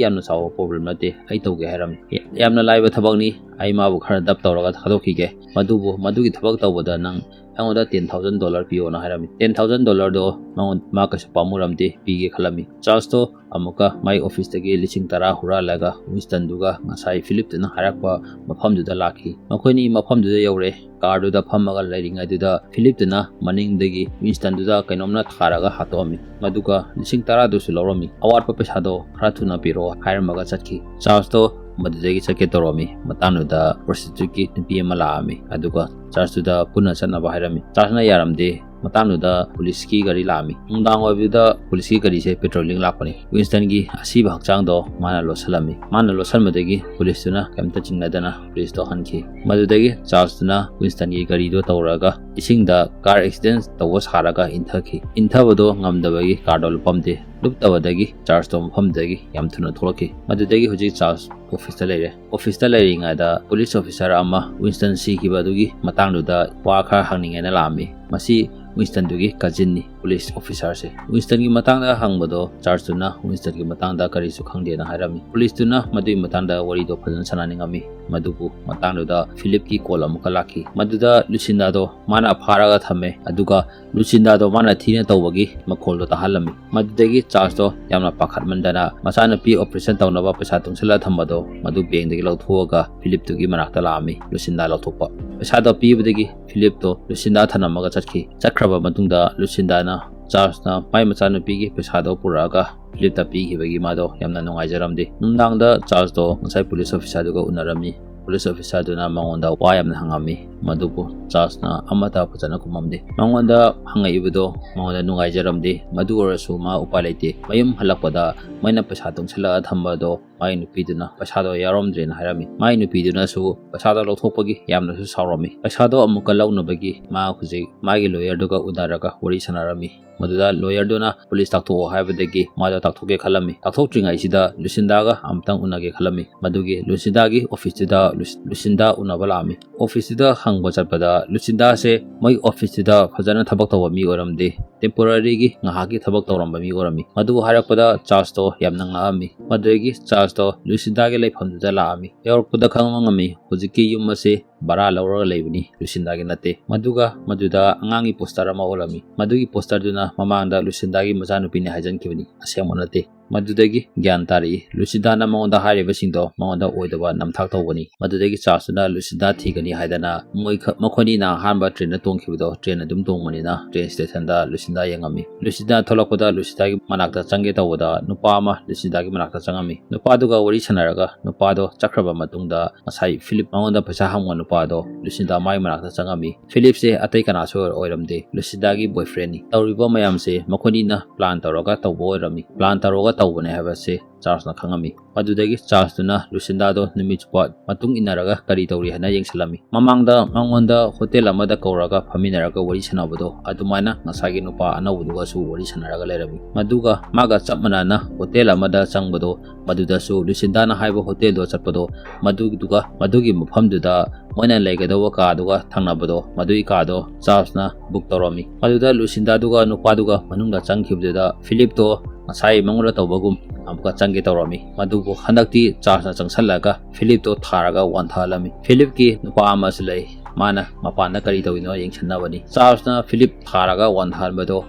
ꯌꯥꯝꯅ ꯆꯥꯎꯕ ꯄ꯭ꯔꯣꯕ꯭ꯂꯦꯝ ꯅꯠꯇꯦ, ꯑꯩ ꯇꯧꯒꯦ" ꯍꯥꯏꯔꯝꯃꯤ꯫ "ꯌꯥꯝꯅ ꯂꯥꯏꯕ ꯊꯕꯛꯅꯤ, ꯑꯩ ꯃꯥꯕꯨ ꯈꯔ ꯗꯞ ꯇꯧꯔꯒ ꯊꯥꯗꯣꯛꯈꯤꯒꯦ, ꯃꯗꯨꯕꯨ ꯃꯗꯨꯒꯤ ꯊꯕꯛ ꯇꯧꯕꯗ ꯅꯪ ꯑꯩꯉꯣꯟꯗ ten thousand dollar ꯄꯤꯌꯣꯅ" ꯍꯥꯏꯔꯝꯃꯤ꯫ Ten thousand dollarꯗꯣ ꯃꯉꯣꯟ-, ꯃꯥ ꯀꯩꯁꯨ ꯄꯥꯝꯃꯨꯔꯝꯗꯦ, ꯄꯤꯒꯦ ꯈꯜꯂꯝꯃꯤ꯫ ꯆꯥꯔꯖꯇꯣ ꯑꯃꯨꯛꯀ ꯃꯥꯏ ꯑꯣꯐꯤꯁꯇꯒꯤ ꯂꯤꯁꯤꯡ ꯇꯔꯥ ꯍꯨꯔꯥꯜꯂꯒ ꯋꯤꯟꯁꯇꯟꯗꯨꯒ ꯉꯁꯥꯏ ꯐꯤꯂꯤꯞꯇꯨꯅ ꯍꯥꯏꯔꯛꯄ ꯃꯐꯝꯗꯨꯗ ꯂꯥꯛꯈꯤ꯫ ꯃꯈꯣꯏꯅꯤ ꯃꯐꯝꯗꯨꯗ ꯌꯧꯔꯦ꯫ ꯀꯥꯔꯗꯨꯗ ꯐꯝꯃꯒ ꯂꯩꯔꯤꯉꯩꯗꯨꯗ ꯐꯤꯂꯤꯞꯇꯨꯅ ꯃꯅꯤꯡꯗꯒꯤ ꯋꯤꯟꯁꯇꯟꯗꯨꯗ ꯀꯩꯅꯣꯝꯅ ꯊꯥꯔꯒ ꯍꯥꯠꯇꯣꯛꯑꯝꯃꯤ꯫ ꯃꯗꯨꯒ ꯂꯤꯁꯤꯡ ꯇꯔꯥꯗꯨꯁꯨ ꯂꯧꯔꯝꯃꯤ꯫ "ꯑꯋꯥꯠꯄ ꯄꯩꯁꯥꯗꯣ ꯈꯔ ꯊꯨꯅ ꯄꯤꯔꯛꯑꯣ" ꯍꯥꯏꯔꯝꯃꯒ ꯆꯠꯈꯤ꯫ ꯆꯥꯔꯖꯇꯣ ꯃꯗꯨꯗꯒꯤ ꯆꯠꯀꯦ ꯇꯧꯔꯝꯃꯤ꯫ ꯃꯇꯥꯡꯗꯨꯗ ꯄ꯭ꯔꯣꯁꯇꯤꯇ꯭ꯌꯨꯠꯀꯤ ꯅꯨꯄꯤ ꯑꯃ ꯂꯥꯛꯑꯝꯃꯤ꯫ ꯑꯗꯨꯒ ꯆꯥꯔꯖꯇꯨꯗ ꯄꯨꯟꯅ ꯆꯠꯅꯕ ꯍꯥꯏꯔꯝꯃꯤ꯫ ꯆꯥꯔꯖꯅ ꯌꯥꯔꯝꯗꯦ꯫ ꯃꯇꯥꯡꯗꯨꯗ ꯄꯨꯂꯤꯁꯀꯤ ꯒꯥꯔꯤ ꯂꯥꯛꯑꯝꯃꯤ꯫ ꯅꯨꯡꯗꯥꯡ ꯑꯣꯏꯕꯗꯨꯗ ꯄꯨꯂꯤꯁꯀꯤ ꯒꯥꯔꯤꯁꯦ ꯄꯦꯇ꯭ꯔꯣꯂꯤꯡ ꯂꯥꯛꯄꯅꯤ꯫ ꯋꯤꯟꯁꯇꯟꯒꯤ ꯑꯁꯤꯕ ꯍꯛꯆꯥꯡꯗꯣ ꯃꯥꯅ ꯂꯣꯠꯁꯤꯜꯂꯝꯃꯤ꯫ ꯃꯥꯅ ꯂꯣꯠꯁꯤꯟꯕꯗꯒꯤ ꯄꯨꯂꯤꯁꯇꯨꯅ ꯀꯩꯝꯇ ꯆꯤꯡꯅꯗꯅ ꯄꯨꯂꯤꯁꯇꯣ ꯍꯟꯈꯤ꯫ ꯃꯗꯨꯗꯒꯤ ꯆꯥꯔꯖꯇꯨꯅ ꯋꯤꯟꯁꯇꯟꯒꯤ ꯒꯥꯔꯤꯗꯣ ꯇꯧꯔꯒ ꯏꯁꯤꯡꯗ ꯀꯥꯔ ꯑꯦꯛꯁꯤꯗꯦꯟ ꯇꯧꯕ ꯁꯥꯔꯒ ꯏꯟꯊꯈꯤ꯫ ꯏꯟꯊꯕꯗꯣ ꯉꯝꯗꯕꯒꯤ ꯀꯥꯔꯗꯣ ꯂꯨꯞꯄꯝꯗꯦ꯫ ꯂꯨꯞꯇꯕꯗꯒꯤ ꯆꯥꯔꯖꯇꯣ ꯃꯐꯝꯗꯨꯗꯒꯤ ꯌꯥꯝ ꯊꯨꯅ ꯊꯣꯛꯂꯛꯈꯤ꯫ ꯃꯗꯨꯗꯒꯤ ꯍꯧꯖꯤꯛ ꯆꯥꯔꯖ ꯑꯣꯐꯤꯁꯇ ꯂꯩꯔꯦ꯫ ꯑꯣꯐꯤꯁꯇ ꯂꯩꯔꯤꯉꯩꯗ ꯄꯨꯂꯤꯁ ꯑꯣꯐꯤꯁꯥꯔ ꯑꯃ ꯋꯤꯟꯁꯇꯟ ꯁꯤꯈꯤꯕ ꯑꯗꯨꯒꯤ ꯃꯇꯥꯡꯗꯨꯗ ꯋꯥ ꯈꯔ ꯍꯪꯅꯤꯡꯉꯦꯅ ꯂꯥꯛꯑꯝꯃꯤ꯫ ꯃꯁꯤ ꯋꯤꯟꯁꯇꯟꯗꯨꯒꯤ ꯀꯖꯤꯟꯅꯤ꯫ ꯄꯨꯂꯤꯁ ꯑꯣꯐꯤꯁꯥꯔꯁꯦ꯫ ꯋꯤꯟꯁꯇꯟꯒꯤ ꯃꯇꯥꯡꯗ ꯍꯪꯕꯗꯣ ꯆꯥꯔꯖꯇꯨꯅ ꯋꯤꯟꯁꯇꯟꯒꯤ ꯃꯇꯥꯡꯗ ꯀꯔꯤꯁꯨ ꯈꯪꯗꯦꯅ ꯍꯥꯏꯔꯝꯃꯤ꯫ ꯄꯨꯂꯤꯁꯇꯨꯅ ꯃꯗꯨꯒꯤ ꯃꯇꯥꯡꯗ ꯋꯥꯔꯤꯗꯣ ꯐꯖꯅ ꯁꯥꯟꯅꯅꯤꯡꯉꯝꯃꯤ꯫ ꯃꯗꯨꯕꯨ ꯃꯇꯥꯡꯗꯨꯗ ꯐꯤꯂꯤꯞꯀꯤ ꯀꯣꯜ ꯑꯃꯨꯛꯀ ꯂꯥꯛꯈꯤ꯫ ꯃꯗꯨꯗ ꯂꯨꯁꯤꯟꯗꯥꯗꯣ ꯃꯥꯅ ꯐꯥꯔꯒ ꯊꯝꯃꯦ, ꯑꯗꯨꯒ ꯂꯨꯁꯤꯟꯗꯥꯗꯣ ꯃꯥꯅ ꯊꯤꯅ ꯇꯧꯕꯒꯤ ꯃꯈꯣꯜꯗꯣ ꯇꯥꯍꯜꯂꯝꯃꯤ꯫ ꯃꯗꯨꯗꯒꯤ ꯆꯥꯔꯖꯇꯣ ꯌꯥꯝꯅ ꯄꯥꯈꯠꯃꯟꯗꯅ ꯃꯆꯥꯅꯨꯄꯤ ꯑꯣꯄꯔꯦꯁꯟ ꯇꯧꯅꯕ ꯄꯩꯁꯥ ꯇꯨꯡꯁꯤꯜꯂ ꯊꯝꯕꯗꯣ ꯃꯗꯨ ꯕꯦꯡꯗꯒꯤ ꯂꯧꯊꯣꯛꯑꯒ ꯐꯤꯂꯤꯞꯇꯨꯒꯤ ꯃꯅꯥꯛꯇ ꯂꯥꯛꯑꯝꯃꯤ꯫ ꯂꯨꯁꯤꯟꯗꯥ ꯂꯧꯊꯣꯛꯄ ꯄꯩꯁꯥꯗꯣ ꯄꯤꯕꯗꯒꯤ ꯐꯤꯂꯤꯞꯇꯣ ꯂꯨꯁꯤꯟꯗꯥ ꯊꯅꯝꯃꯒ ꯆꯠꯈꯤ꯫ ꯆꯠꯈ꯭ꯔꯕ ꯃꯇꯨꯡꯗ ꯂꯨꯁꯤꯟꯗꯥꯅ ꯆꯥꯔꯖꯅ ꯃꯥꯏ ꯃꯆꯥꯅꯨꯄꯤꯒꯤ ꯄꯩꯁꯥꯗꯣ ꯄꯨꯔꯛꯑꯒ ꯐꯤꯂꯤꯞꯇ ꯄꯤꯈꯤꯕꯒꯤ ꯃꯥꯗꯣ ꯌꯥꯝꯅ ꯅꯨꯡꯉꯥꯏꯖꯔꯝꯗꯦ꯫ ꯅꯨꯡꯗꯥꯡꯗ ꯆꯥꯔꯖꯇꯣ ꯉꯁꯥꯏ ꯄꯨꯂꯤꯁ ꯑꯣꯐꯤꯁꯥꯔꯗꯨꯒ ꯎꯅꯔꯝꯃꯤ꯫ ꯄꯨꯂꯤꯁ ꯑꯣꯐꯤꯁꯥꯔꯗꯨꯅ ꯃꯉꯣꯟꯗ ꯋꯥ ꯌꯥꯝꯅ ꯍꯪꯉꯝꯃꯤ, ꯃꯗꯨꯕꯨ ꯆꯥꯔꯖꯅ ꯑꯃꯠꯇ ꯐꯖꯅ ꯈꯨꯝꯃꯝꯗꯦ꯫ ꯃꯉꯣꯟꯗ ꯍꯪꯉꯛꯏꯕꯗꯣ ꯃꯉꯣꯟꯗ ꯅꯨꯡꯉꯥꯏꯖꯔꯝꯗꯦ꯫ ꯃꯗꯨ ꯑꯣꯏꯔꯁꯨ ꯃꯥ ꯎꯄꯥꯏ ꯂꯩꯇꯦ꯫ ꯃꯌꯨꯝ ꯍꯜꯂꯛꯄꯗ ꯃꯣꯏꯅ ꯄꯩꯁꯥ ꯇꯨꯡꯁꯤꯜꯂꯒ ꯊꯝꯕꯗꯣ ꯃꯥꯒꯤ ꯅꯨꯄꯤꯗꯨꯅ ꯄꯩꯁꯥꯗꯣ ꯌꯥꯎꯔꯝꯗ꯭ꯔꯦꯅ ꯍꯥꯏꯔꯝꯃꯤ꯫ ꯃꯥꯒꯤ ꯅꯨꯄꯤꯗꯨꯅꯁꯨ ꯄꯩꯁꯥꯗꯣ ꯂꯧꯊꯣꯛꯄꯒꯤ ꯌꯥꯝꯅꯁꯨ ꯁꯥꯎꯔꯝꯃꯤ꯫ ꯄꯩꯁꯥꯗꯣ ꯑꯃꯨꯛꯀ ꯂꯧꯅꯕꯒꯤ ꯃꯥ ꯍꯧꯖꯤꯛ ꯃꯥꯒꯤ ꯂꯣꯌꯔꯗꯨꯒ ꯎꯅꯔꯒ ꯋꯥꯔꯤ ꯁꯥꯟꯅꯔꯝꯃꯤ꯫ ꯃꯗꯨꯗ ꯂꯣꯌꯔꯗꯨꯅ ꯄꯨꯂꯤꯁ ꯇꯥꯛꯊꯣꯛꯑꯣ ꯍꯥꯏꯕꯗꯒꯤ ꯃꯥꯗꯣ ꯇꯥꯛꯊꯣꯛꯀꯦ ꯈꯜꯂꯝꯃꯤ꯫ ꯇꯥꯛꯊꯣꯛꯇ꯭ꯔꯤꯉꯩꯁꯤꯗ ꯂꯨꯁꯤꯟꯗꯥꯒ ꯑꯃꯨꯛꯇꯪ ꯎꯅꯒꯦ ꯈꯜꯂꯝꯃꯤ꯫ ꯃꯗꯨꯒꯤ ꯂꯨꯁꯤꯟꯗꯥꯒꯤ ꯑꯣꯐꯤꯁꯇꯨꯗ ꯂꯨꯁ-, ꯂꯨꯁꯤꯟꯗꯥ ꯎꯅꯕ ꯂꯥꯛꯑꯝꯃꯤ꯫ ꯑꯣꯐꯤꯁꯇꯨꯗ ꯍꯪꯕ ꯆꯠꯄꯗ ꯂꯨꯁꯤꯟꯗꯥꯁꯦ ꯃꯣꯏ ꯑꯣꯐꯤꯁꯇꯨꯗ ꯐꯖꯅ ꯊꯕꯛ ꯇꯧꯕ ꯃꯤ ꯑꯣꯏꯔꯝꯗꯦ꯫ ꯇꯦꯝꯄꯣꯔꯔꯤꯒꯤ ꯉꯥꯏꯍꯥꯛꯀꯤ ꯊꯕꯛ ꯇꯧꯔꯝꯕ ꯃꯤ ꯑꯣꯏꯔꯝꯃꯤ꯫ ꯃꯗꯨ ꯍꯥꯏꯔꯛꯄꯗ ꯆꯥꯔꯖꯇꯣ ꯌꯥꯝꯅ ꯉꯛꯑꯝꯃꯤ꯫ ꯃꯗꯨꯗꯒꯤ ꯆꯥꯔꯖꯇꯣ ꯂꯨꯁꯤꯟꯗꯥꯒꯤ ꯂꯩꯐꯝꯗꯨꯗ ꯂꯥꯛꯑꯝꯃꯤ꯫ ꯌꯧꯔꯛꯄꯗ ꯈꯪꯕ ꯉꯝꯃꯤ, ꯍꯧꯖꯤꯛꯀꯤ ꯌꯨꯝ ꯑꯁꯤ ꯚꯔꯥ ꯂꯧꯔꯒ ꯂꯩꯕꯅꯤ, ꯂꯨꯁꯤꯟꯗꯥꯒꯤ ꯅꯠꯇꯦ꯫ ꯃꯗꯨꯒ ꯃꯗꯨꯗ ꯑꯉꯥꯡꯒꯤ ꯄꯣꯁꯇꯔ ꯑꯃ ꯎꯠꯂꯝꯃꯤ꯫ ꯃꯗꯨꯒꯤ ꯄꯣꯁꯇꯔꯗꯨꯅ ꯃꯃꯥꯡꯗ ꯂꯨꯁꯤꯟꯗꯥꯒꯤ ꯃꯆꯥꯅꯨꯄꯤꯅꯤ ꯍꯥꯏꯖꯟꯈꯤꯕꯅꯤ, ꯑꯁꯦꯡꯕ ꯅꯠꯇꯦ꯫ ꯃꯗꯨꯗꯒꯤ ꯒ꯭ꯌꯥꯟ ꯇꯥꯔꯛꯏ, ꯂꯨꯁꯤꯟꯗꯥꯅ ꯃꯉꯣꯟꯗ ꯍꯥꯏꯔꯤꯕꯁꯤꯡꯗꯣ ꯃꯉꯣꯟꯗ ꯑꯣꯏꯗꯕ ꯅꯝꯊꯥꯛ ꯇꯧꯕꯅꯤ꯫ ꯃꯗꯨꯗꯒꯤ ꯆꯥꯔꯖꯇꯨꯅ ꯂꯨꯁꯤꯟꯗꯥ ꯊꯤꯒꯅꯤ ꯍꯥꯏꯗꯅ ꯃꯣꯏ ꯈ-, ꯃꯈꯣꯏꯅꯤꯅ ꯑꯍꯥꯟꯕ ꯇ꯭ꯔꯦꯟꯗ ꯇꯣꯡꯈꯤꯕꯗꯣ, ꯇ꯭ꯔꯦꯟ ꯑꯗꯨꯝ ꯇꯣꯡꯕꯅꯤꯅ ꯇ꯭ꯔꯦꯟ ꯁ꯭ꯇꯦꯁꯟꯗ ꯂꯨꯁꯤꯟꯗꯥ ꯌꯦꯡꯉꯝꯃꯤ꯫ ꯂꯨꯁꯤꯟꯗꯥ ꯊꯣꯛꯂꯛꯄꯗ ꯂꯨꯁꯤꯟꯗꯥꯒꯤ ꯃꯅꯥꯛꯇ ꯆꯪꯒꯦ ꯇꯧꯕꯗ ꯅꯨꯄꯥ ꯑꯃ ꯂꯨꯁꯤꯟꯗꯥꯒꯤ ꯃꯅꯥꯛꯇ ꯆꯪꯉꯝꯃꯤ꯫ ꯅꯨꯄꯥꯗꯨꯒ ꯋꯥꯔꯤ ꯁꯥꯟꯅꯔꯒ ꯅꯨꯄꯥꯗꯣ ꯆꯠꯈ꯭ꯔꯕ ꯃꯇꯨꯡꯗ ꯉꯁꯥꯏ ꯐꯤꯂꯤꯞ ꯃꯉꯣꯟꯗ ꯄꯩꯁꯥ ꯍꯪꯕ ꯅꯨꯄꯥꯗꯣ ꯂꯨꯁꯤꯟꯗꯥ ꯃꯥꯒꯤ ꯃꯅꯥꯛꯇ ꯆꯪꯉꯝꯃꯤ꯫ ꯐꯤꯂꯤꯞꯁꯦ ꯑꯇꯩ ꯀꯅꯥꯁꯨ ꯑꯣꯏꯔꯝꯗꯦ, ꯂꯨꯁꯤꯟꯗꯥꯒꯤ ꯕꯣꯏꯐ꯭ꯔꯦꯟꯅꯤ꯫ ꯇꯧꯔꯤꯕ ꯃꯌꯥꯝꯁꯦ ꯃꯈꯣꯏꯅꯤꯅ ꯄ꯭ꯂꯥꯟ ꯇꯧꯔꯒ ꯇꯧꯕ ꯑꯣꯏꯔꯝꯃꯤ꯫ ꯄ꯭ꯂꯥꯟ ꯇꯧꯔꯒ ꯇꯧꯕꯅꯦ ꯍꯥꯏꯕꯁꯦ ꯆꯥꯔꯜꯁꯅ ꯈꯪꯉꯝꯃꯤ꯫ ꯃꯗꯨꯗꯒꯤ ꯆꯥꯔꯜꯁꯇꯨꯅ ꯂꯨꯁꯤꯟꯗꯥꯗꯣ ꯅꯨꯃꯤꯠ ꯆꯨꯞꯄ ꯃꯇꯨꯡ ꯏꯟꯅꯔꯒ ꯀꯔꯤ ꯇꯧꯔꯤ ꯍꯥꯏꯅ ꯌꯦꯡꯁꯤꯜꯂꯝꯃꯤ꯫ ꯃꯃꯥꯡꯗ ꯃꯉꯣꯟꯗ ꯍꯣꯇꯦꯜ ꯑꯃꯗ ꯀꯧꯔꯒ ꯐꯝꯃꯤꯟꯅꯔꯒ ꯋꯥꯔꯤ ꯁꯥꯟꯅꯕꯗꯣ ꯑꯗꯨꯃꯥꯏꯅ ꯉꯁꯥꯏꯒꯤ ꯅꯨꯄꯥ ꯑꯅꯧꯕꯗꯨꯒꯁꯨ ꯋꯥꯔꯤ ꯁꯥꯟꯅꯔꯒ ꯂꯩꯔꯝꯃꯤ꯫ ꯃꯗꯨꯒ ꯃꯥꯒ ꯆꯞ ꯃꯥꯟꯅꯅ ꯍꯣꯇꯦꯜ ꯑꯃꯗ ꯆꯪꯕꯗꯣ, ꯃꯗꯨꯗꯁꯨ ꯂꯨꯁꯤꯟꯗꯥꯅ ꯍꯥꯏꯕ ꯍꯣꯇꯦꯜꯗꯣ ꯆꯠꯄꯗꯣ, ꯃꯗꯨꯗꯨꯒ ꯃꯗꯨꯒꯤ ꯃꯐꯝꯗꯨꯗ ꯃꯣꯏꯅ ꯂꯩꯒꯗꯧꯕ ꯀꯥꯗꯨꯒ ꯊꯪꯅꯕꯗꯣ, ꯃꯗꯨꯒꯤ ꯀꯥꯗꯣ ꯆꯥꯔꯜꯁꯅ ꯕꯨꯛ ꯇꯧꯔꯝꯃꯤ꯫ ꯃꯗꯨꯗ ꯂꯨꯁꯤꯟꯗꯥꯗꯨꯒ ꯅꯨꯄꯥꯗꯨꯒ ꯃꯅꯨꯡꯗ ꯆꯪꯈꯤꯕꯗꯨꯗ ꯐꯤꯂꯤꯞꯇꯣ ꯉꯁꯥꯏ ꯃꯉꯣꯟꯗ ꯇꯧꯕꯒꯨꯝ ꯑꯃꯨꯛꯀ ꯆꯪꯒꯦ ꯇꯧꯔꯝꯃꯤ꯫ ꯃꯗꯨꯕꯨ ꯍꯟꯗꯛꯇꯤ ꯆꯥꯔꯜꯁꯅ ꯆꯪꯁꯜꯂꯒ ꯐꯤꯂꯤꯞꯇꯣ ꯊꯥꯔꯒ ꯋꯥꯟꯊꯍꯜꯂꯝꯃꯤ꯫ ꯐꯤꯂꯤꯞꯀꯤ ꯅꯨꯄꯥ ꯑꯃꯁꯨ ꯂꯩ, ꯃꯥꯅ ꯃꯄꯥꯟꯗ ꯀꯔꯤ ꯇꯧꯔꯤꯅꯣ ꯌꯦꯡꯁꯤꯟꯅꯕꯅꯤ꯫ ꯆꯥꯔꯜꯁꯅ ꯐꯤꯂꯤꯞ ꯊꯥꯔꯒ ꯋꯥꯟꯊꯍꯟꯕꯗꯣ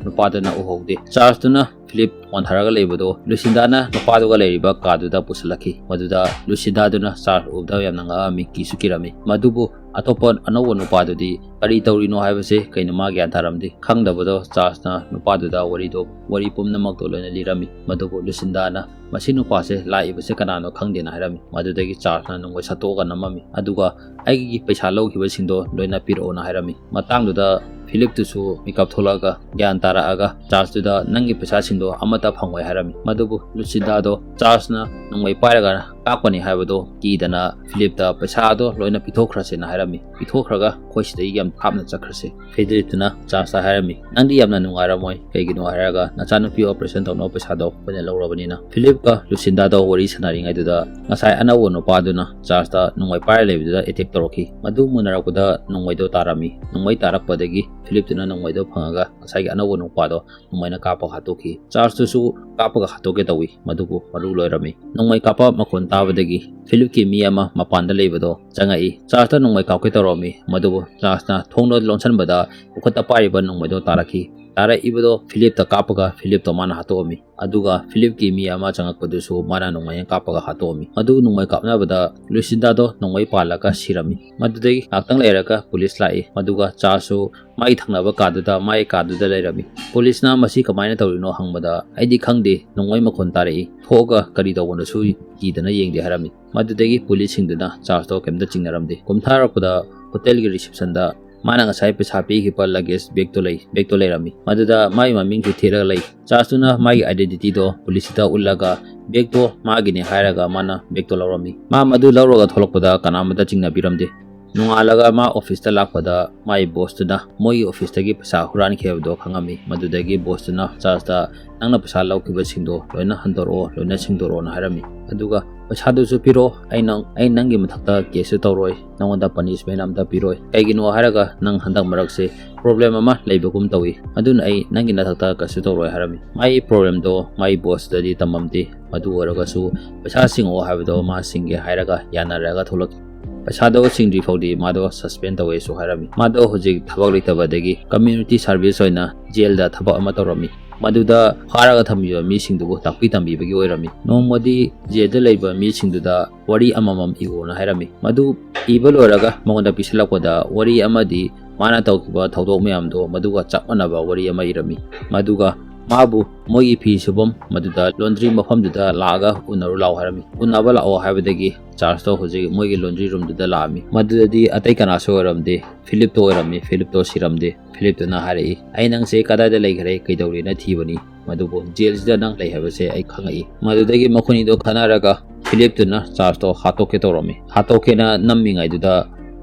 ꯅꯨꯄꯥꯗꯨꯅ ꯎꯍꯧꯗꯦ꯫ ꯆꯥꯔꯜꯁꯇꯨꯅ ꯐꯤꯂꯤꯞ ꯋꯥꯟꯊꯔꯒ ꯂꯩꯕꯗꯣ ꯂꯨꯁꯤꯟꯗꯥꯅ ꯅꯨꯄꯥꯗꯨꯒ ꯂꯩꯔꯤꯕ ꯀꯥꯗꯨꯗ ꯄꯨꯁꯤꯜꯂꯛꯈꯤ꯫ ꯃꯗꯨꯗ ꯂꯨꯁꯤꯟꯗꯥꯗꯨꯅ ꯆꯥꯔꯜꯁ ꯎꯕꯗ ꯌꯥꯝꯅ ꯉꯛꯑꯝꯃꯤ, ꯀꯤꯁꯨ ꯀꯤꯔꯝꯃꯤ꯫ ꯃꯗꯨꯕꯨ ꯑꯇꯣꯞꯄ ꯑꯅꯧꯕ ꯅꯨꯄꯥꯗꯨꯗꯤ ꯀꯔꯤ ꯇꯧꯔꯤꯅꯣ ꯍꯥꯏꯕꯁꯦ ꯀꯩꯅꯣ ꯃꯥ ꯒ꯭ꯌꯥꯟ ꯇꯥꯔꯝꯗꯦ꯫ ꯈꯪꯗꯕꯗꯣ ꯆꯥꯔꯜꯁꯅ ꯅꯨꯄꯥꯗꯨꯗ ꯋꯥꯔꯤꯗꯣ, ꯋꯥꯔꯤ ꯄꯨꯝꯅꯃꯛꯇꯣ ꯂꯣꯏꯅ ꯂꯤꯔꯝꯃꯤ꯫ ꯃꯗꯨꯕꯨ ꯂꯨꯁꯤꯟꯗꯥꯅ ꯃꯁꯤ ꯅꯨꯄꯥꯁꯦ ꯂꯥꯛꯏꯕꯁꯦ ꯀꯅꯥꯅꯣ ꯈꯪꯗꯦꯅ ꯍꯥꯏꯔꯝꯃꯤ꯫ ꯃꯗꯨꯗꯒꯤ ꯆꯥꯔꯜꯁꯅ ꯅꯣꯡꯃꯩ ꯁꯠꯇꯣꯛꯑꯒ ꯅꯝꯃꯝꯃꯤ꯫ ꯑꯗꯨꯒ ꯑꯩꯒꯤ ꯄꯩꯁꯥ ꯂꯧꯈꯤꯕꯁꯤꯡꯗꯣ ꯂꯣꯏꯅ ꯄꯤꯔꯛꯑꯣꯅ ꯍꯥꯏꯔꯝꯃꯤ꯫ ꯃꯇꯥꯡꯗꯨꯗ ꯐꯤꯂꯤꯞꯇꯨꯁꯨ ꯃꯤꯀꯞ ꯊꯣꯛꯂꯛꯑꯒ ꯒ꯭ꯌꯥꯟ ꯇꯥꯔꯛꯑꯒ ꯆꯥꯔꯜꯁꯇꯨꯗ ꯅꯪꯒꯤ ꯄꯩꯁꯥꯁꯤꯡꯗꯣ ꯑꯃꯠꯇ ꯐꯪꯉꯣꯏ ꯍꯥꯏꯔꯝꯃꯤ꯫ ꯃꯗꯨꯕꯨ ꯂꯨꯁꯤꯟꯗꯥꯗꯣ ꯆꯥꯔꯜꯁꯅ ꯅꯣꯡꯃꯩ ꯄꯥꯏꯔꯒ ꯀꯥꯞꯀꯅꯤ ꯍꯥꯏꯕꯗꯣ ꯀꯤꯗꯅ ꯐꯤꯂꯤꯞꯇ ꯄꯩꯁꯥꯗꯣ ꯂꯣꯏꯅ ꯄꯤꯊꯣꯛꯈ꯭ꯔꯁꯦꯅ ꯍꯥꯏꯔꯝꯃꯤ꯫ ꯄꯤꯊꯣꯛꯈ꯭ꯔꯒ ꯑꯩꯈꯣꯏ ꯁꯤꯗꯒꯤ ꯌꯥꯝ ꯊꯥꯞꯅ ꯆꯠꯈ꯭ꯔꯁꯦ꯫ ꯐꯤꯂꯤꯞꯇꯨꯅ ꯆꯥꯔꯜꯁꯇ ꯍꯥꯏꯔꯝꯃꯤ, ꯅꯪꯗꯤ ꯌꯥꯝꯅ ꯅꯨꯡꯉꯥꯏꯔꯝꯃꯣꯏ, ꯀꯩꯒꯤꯅꯣ ꯍꯥꯏꯔꯒ ꯅꯆꯥꯅꯨꯄꯤ ꯑꯣꯄꯔꯦꯁꯟ ꯇꯧꯅꯕ ꯄꯩꯁꯥꯗꯣ ꯑꯩꯈꯣꯏꯅ ꯂꯧꯔꯕꯅꯤꯅ꯫ ꯐꯤꯂꯤꯞꯀ ꯂꯨꯁꯤꯟꯗꯥꯗꯣ ꯋꯥꯔꯤ ꯁꯥꯟꯅꯔꯤꯉꯩꯗꯨꯗ ꯉꯁꯥꯏ ꯑꯅꯧꯕ ꯅꯨꯄꯥꯗꯨꯅ ꯆꯥꯔꯜꯁꯇ ꯅꯣꯡꯃꯩ ꯄꯥꯏꯔ ꯂꯩꯕꯗꯨꯗ ꯑꯦꯇꯦꯛ ꯇꯧꯔꯛꯈꯤ꯫ ꯃꯗꯨ ꯃꯨꯟꯅꯔꯛꯄꯗ ꯅꯣꯡꯃꯩꯗꯣ ꯇꯥꯔꯝꯃꯤ꯫ ꯅꯣꯡꯃꯩ ꯇꯥꯔꯛꯄꯗꯒꯤ ꯐꯤꯂꯤꯞꯇꯨꯅ ꯅꯣꯡꯃꯩꯗꯣ ꯐꯪꯉꯒ ꯉꯁꯥꯏꯒꯤ ꯑꯅꯧꯕ ꯅꯨꯄꯥꯗꯣ ꯅꯣꯡꯃꯩꯅ ꯀꯥꯞꯄꯒ ꯍꯥꯠꯇꯣꯛꯈꯤ꯫ ꯆꯥꯔꯜꯁꯇꯨꯁꯨ ꯀꯥꯞꯄꯒ ꯍꯥꯠꯇꯣꯛꯀꯦ ꯇꯧꯏ, ꯃꯗꯨꯕꯨ ꯃꯔꯨ ꯂꯣꯏꯔꯝꯃꯤ꯫ ꯅꯣꯡꯃꯩ ꯀꯥꯞꯄ ꯃꯈꯣꯟ ꯇꯥꯕꯗꯒꯤ ꯐꯤꯂꯤꯞꯀꯤ ꯃꯤ ꯑꯃ ꯃꯄꯥꯟꯗ ꯂꯩꯕꯗꯣ ꯆꯪꯉꯛꯏ꯫ ꯆꯥꯔꯜꯁꯇ ꯅꯣꯡꯃꯩ ꯀꯥꯞꯀꯦ ꯇꯧꯔꯝꯃꯤ, ꯃꯗꯨꯕꯨ ꯆꯥꯔꯜꯁꯅ ꯊꯣꯡꯗꯣ ꯂꯣꯟꯁꯤꯟꯕꯗ ꯃꯈꯨꯠꯇ ꯄꯥꯏꯔꯤꯕ ꯅꯣꯡꯃꯩꯗꯣ ꯇꯥꯔꯛꯈꯤ꯫ ꯇꯥꯔꯛꯏꯕꯗꯣ ꯐꯤꯂꯤꯞꯇ ꯀꯥꯞꯄꯒ ꯐꯤꯂꯤꯞꯇꯣ ꯃꯥꯅ ꯍꯥꯠꯇꯣꯛꯑꯝꯃꯤ꯫ ꯑꯗꯨꯒ ꯐꯤꯂꯤꯞꯀꯤ ꯃꯤ ꯑꯃ ꯆꯪꯉꯛꯄꯗꯨꯁꯨ ꯃꯥꯅ ꯅꯣꯡꯃꯩꯅ ꯀꯥꯞꯄꯒ ꯍꯥꯠꯇꯣꯛꯑꯝꯃꯤ꯫ ꯃꯗꯨ ꯅꯣꯡꯃꯩ ꯀꯥꯞꯅꯕꯗ ꯂꯨꯁꯤꯟꯗꯥꯗꯣ ꯅꯣꯡꯃꯩ ꯄꯥꯜꯂꯒ ꯁꯤꯔꯝꯃꯤ꯫ ꯃꯗꯨꯗꯒꯤ ꯉꯥꯛꯇꯪ ꯂꯩꯔꯒ ꯄꯨꯂꯤꯁ ꯂꯥꯛꯏ꯫ ꯃꯗꯨꯒ ꯆꯥꯔꯜꯁꯁꯨ ꯃꯥꯒꯤ ꯊꯪꯅꯕ ꯀꯥꯗꯨꯗ, ꯃꯥꯒꯤ ꯀꯥꯗꯨꯗ ꯂꯩꯔꯝꯃꯤ꯫ ꯄꯨꯂꯤꯁꯅ ꯃꯁꯤ ꯀꯃꯥꯏꯅ ꯇꯧꯔꯤꯅꯣ ꯍꯪꯕꯗ, "ꯑꯩꯗꯤ ꯈꯪꯗꯦ, ꯅꯣꯡꯃꯩ ꯃꯈꯣꯟ ꯇꯥꯔꯛꯏ, ꯊꯣꯛꯑꯒ ꯀꯔꯤ ꯇꯧꯕꯅꯣꯁꯨ ꯀꯤꯗꯅ ꯌꯦꯡꯗꯦ" ꯍꯥꯏꯔꯝꯃꯤ꯫ ꯃꯗꯨꯗꯒꯤ ꯄꯨꯂꯤꯁꯁꯤꯡꯗꯨꯅ ꯆꯥꯔꯜꯁꯇꯣ ꯀꯩꯝꯇ ꯆꯤꯡꯅꯔꯝꯗꯦ꯫ ꯀꯨꯝꯊꯔꯛꯄꯗ ꯍꯣꯇꯦꯜꯒꯤ ꯔꯤꯁꯦꯞꯁꯟꯗ ꯃꯥꯅ ꯉꯁꯥꯏ ꯄꯩꯁꯥ ꯄꯤꯈꯤꯕ luggage bag ꯇꯣ ꯂꯩ, bag ꯇꯣ ꯂꯩꯔꯝꯃꯤ꯫ ꯃꯗꯨꯗ ꯃꯥꯒꯤ ꯃꯃꯤꯡꯁꯨ ꯊꯦꯠꯂꯒ ꯂꯩ꯫ Charles ꯇꯨꯅ ꯃꯥꯒꯤ identity ꯗꯣ police ꯇ ꯎꯠꯂꯒ bag ꯇꯣ ꯃꯥꯒꯤꯅꯤ ꯍꯥꯏꯔꯒ ꯃꯥꯅ bag ꯇꯣ ꯂꯧꯔꯝꯃꯤ꯫ ꯃꯥ ꯃꯗꯨ ꯂꯧꯔꯒ ꯊꯣꯛꯂꯛꯄꯗ ꯀꯅꯥꯃꯠꯇ ꯆꯤꯡꯅꯕꯤꯔꯝꯗꯦ꯫ ꯅꯣꯡꯉꯥꯜꯂꯒ ꯃꯥ office ꯇ ꯂꯥꯛꯄꯗ ꯃꯥꯒꯤ boss ꯇꯨꯅ ꯃꯣꯏꯒꯤ office ꯇꯒꯤ ꯄꯩꯁꯥ ꯍꯨꯔꯥꯟꯈꯤ ꯍꯥꯏꯕꯗꯣ ꯈꯪꯉꯝꯃꯤ꯫ ꯃꯗꯨꯗꯒꯤ boss ꯇꯨꯅ Charles ꯇ "ꯅꯪꯅ ꯄꯩꯁꯥ ꯂꯧꯈꯤꯕꯁꯤꯡꯗꯣ ꯂꯣꯏꯅ ꯍꯟꯗꯣꯔꯛꯑꯣ, ꯂꯣꯏꯅ ꯁꯤꯡꯗꯣꯔꯛꯑꯣꯅ" ꯍꯥꯏꯔꯝꯃꯤ꯫ ꯑꯗꯨꯒ "ꯄꯩꯁꯥꯗꯨꯁꯨ ꯄꯤꯔꯣ, ꯑꯩ ꯅꯪ, ꯑꯩ ꯅꯪꯒꯤ ꯃꯊꯛꯇ case ꯁꯨ ꯇꯧꯔꯣꯏ, ꯅꯉꯣꯟꯗ punishment ꯑꯝꯇ ꯄꯤꯔꯣꯏ꯫ ꯀꯩꯒꯤꯅꯣ ꯍꯥꯏꯔꯒ ꯅꯪ ꯍꯟꯗꯛ ꯃꯔꯛꯁꯦ problem ꯑꯃ ꯂꯩꯕꯒꯨꯝ ꯇꯧꯏ, ꯑꯗꯨꯅ ꯑꯩ ꯅꯪꯒꯤ ꯅꯊꯛꯇ ꯀꯩꯁꯨ ꯇꯧꯔꯣꯏ" ꯍꯥꯏꯔꯝꯃꯤ꯫ ꯃꯥꯒꯤ problem ꯗꯣ ꯃꯥꯒꯤ boss ꯇꯗꯤ ꯇꯝꯃꯝꯗꯦ꯫ ꯃꯗꯨ ꯑꯣꯏꯔꯒꯁꯨ ꯄꯩꯁꯥ ꯁꯤꯡꯉꯛꯑꯣ ꯍꯥꯏꯕꯗꯣ ꯃꯥ ꯁꯤꯡꯒꯦ ꯍꯥꯏꯔꯒ ꯌꯥꯅꯔꯒ ꯊꯣꯛꯂꯛꯈꯤ꯫ ꯄꯩꯁꯥꯗꯣ ꯁꯤꯡꯗ꯭ꯔꯤ ꯐꯥꯎꯗꯤ ꯃꯥꯗꯣ suspend ꯇꯧꯋꯦꯁꯨ ꯍꯥꯏꯔꯝꯃꯤ꯫ ꯃꯥꯗꯣ ꯍꯧꯖꯤꯛ ꯊꯕꯛ ꯂꯩꯇꯕꯗꯒꯤ community service ꯑꯣꯏꯅ jail ꯗ ꯊꯕꯛ ꯑꯃ ꯇꯧꯔꯝꯃꯤ꯫ ꯃꯗꯨꯗ ꯐꯥꯔꯒ ꯊꯝꯃꯤꯕ ꯃꯤꯁꯤꯡꯗꯨꯕꯨ ꯇꯥꯛꯄꯤ ꯇꯝꯕꯤꯕꯒꯤ ꯑꯣꯏꯔꯝꯃꯤ꯫ ꯅꯣꯡꯃꯗꯤ jail ꯗ ꯂꯩꯕ ꯃꯤꯁꯤꯡꯗꯨꯗ ꯋꯥꯔꯤ ꯑꯃꯃꯝ ꯏꯑꯣꯅ ꯍꯥꯏꯔꯝꯃꯤ꯫ ꯃꯗꯨ ꯏꯕ ꯂꯣꯏꯔꯒ ꯃꯉꯣꯟꯗ ꯄꯤꯁꯤꯜꯂꯛꯄꯗ ꯋꯥꯔꯤ ꯑꯃꯗꯤ ꯃꯥꯅ ꯇꯧꯈꯤꯕ ꯊꯧꯗꯣꯛ ꯃꯌꯥꯝꯗꯣ ꯃꯗꯨꯒ ꯆꯞ ꯃꯥꯟꯅꯕ ꯋꯥꯔꯤ ꯑꯃ ꯏꯔꯝꯃꯤ꯫ ꯃꯗꯨꯒ ꯃꯥꯕꯨ ꯃꯣꯏꯒꯤ ꯐꯤ ꯁꯨꯐꯝ ꯃꯗꯨꯗ, laundry ꯃꯐꯝꯗꯨꯗ ꯂꯥꯛꯑꯒ ꯎꯅꯔꯨ ꯂꯥꯛꯑꯣ ꯍꯥꯏꯔꯝꯃꯤ꯫ ꯎꯅꯕ ꯂꯥꯛꯑꯣ ꯍꯥꯏꯕꯗꯒꯤ Charles ꯇꯣ ꯍꯧꯖꯤꯛ ꯃꯣꯏꯒꯤ laundry room ꯗꯨꯗ ꯂꯥꯛꯑꯝꯃꯤ꯫ ꯃꯗꯨꯗꯗꯤ ꯑꯇꯩ ꯀꯅꯥꯁꯨ ꯑꯣꯏꯔꯝꯗꯦ, ꯐꯤꯂꯤꯞꯇꯣ ꯑꯣꯏꯔꯝꯃꯤ꯫ ꯐꯤꯂꯤꯞꯇꯣ ꯁꯤꯔꯝꯗꯦ꯫ ꯐꯤꯂꯤꯞꯇꯨꯅ ꯍꯥꯏꯔꯛꯏ, "ꯑꯩ ꯅꯪꯁꯦ ꯀꯗꯥꯏꯗ ꯂꯩꯈ꯭ꯔꯦ, ꯀꯩꯗꯧꯔꯤꯅ ꯊꯤꯕꯅꯤ, ꯑꯗꯨꯕꯨ jail ꯁꯤꯗ ꯅꯪ ꯂꯩ ꯍꯥꯏꯕꯁꯦ ꯑꯩ ꯈꯪꯉꯛꯏ"꯫ ꯃꯗꯨꯗꯒꯤ ꯃꯈꯣꯏꯅꯤꯗꯣ ꯈꯟꯅꯔꯒ ꯐꯤꯂꯤꯞꯇꯨꯅ Charles ꯇꯣ ꯍꯥꯠꯇꯣꯛꯀꯦ ꯇꯧꯔꯝꯃꯤ꯫ ꯍꯥꯠꯇꯣꯛꯀꯦꯅ ꯅꯝꯃꯤꯉꯩꯗꯨꯗ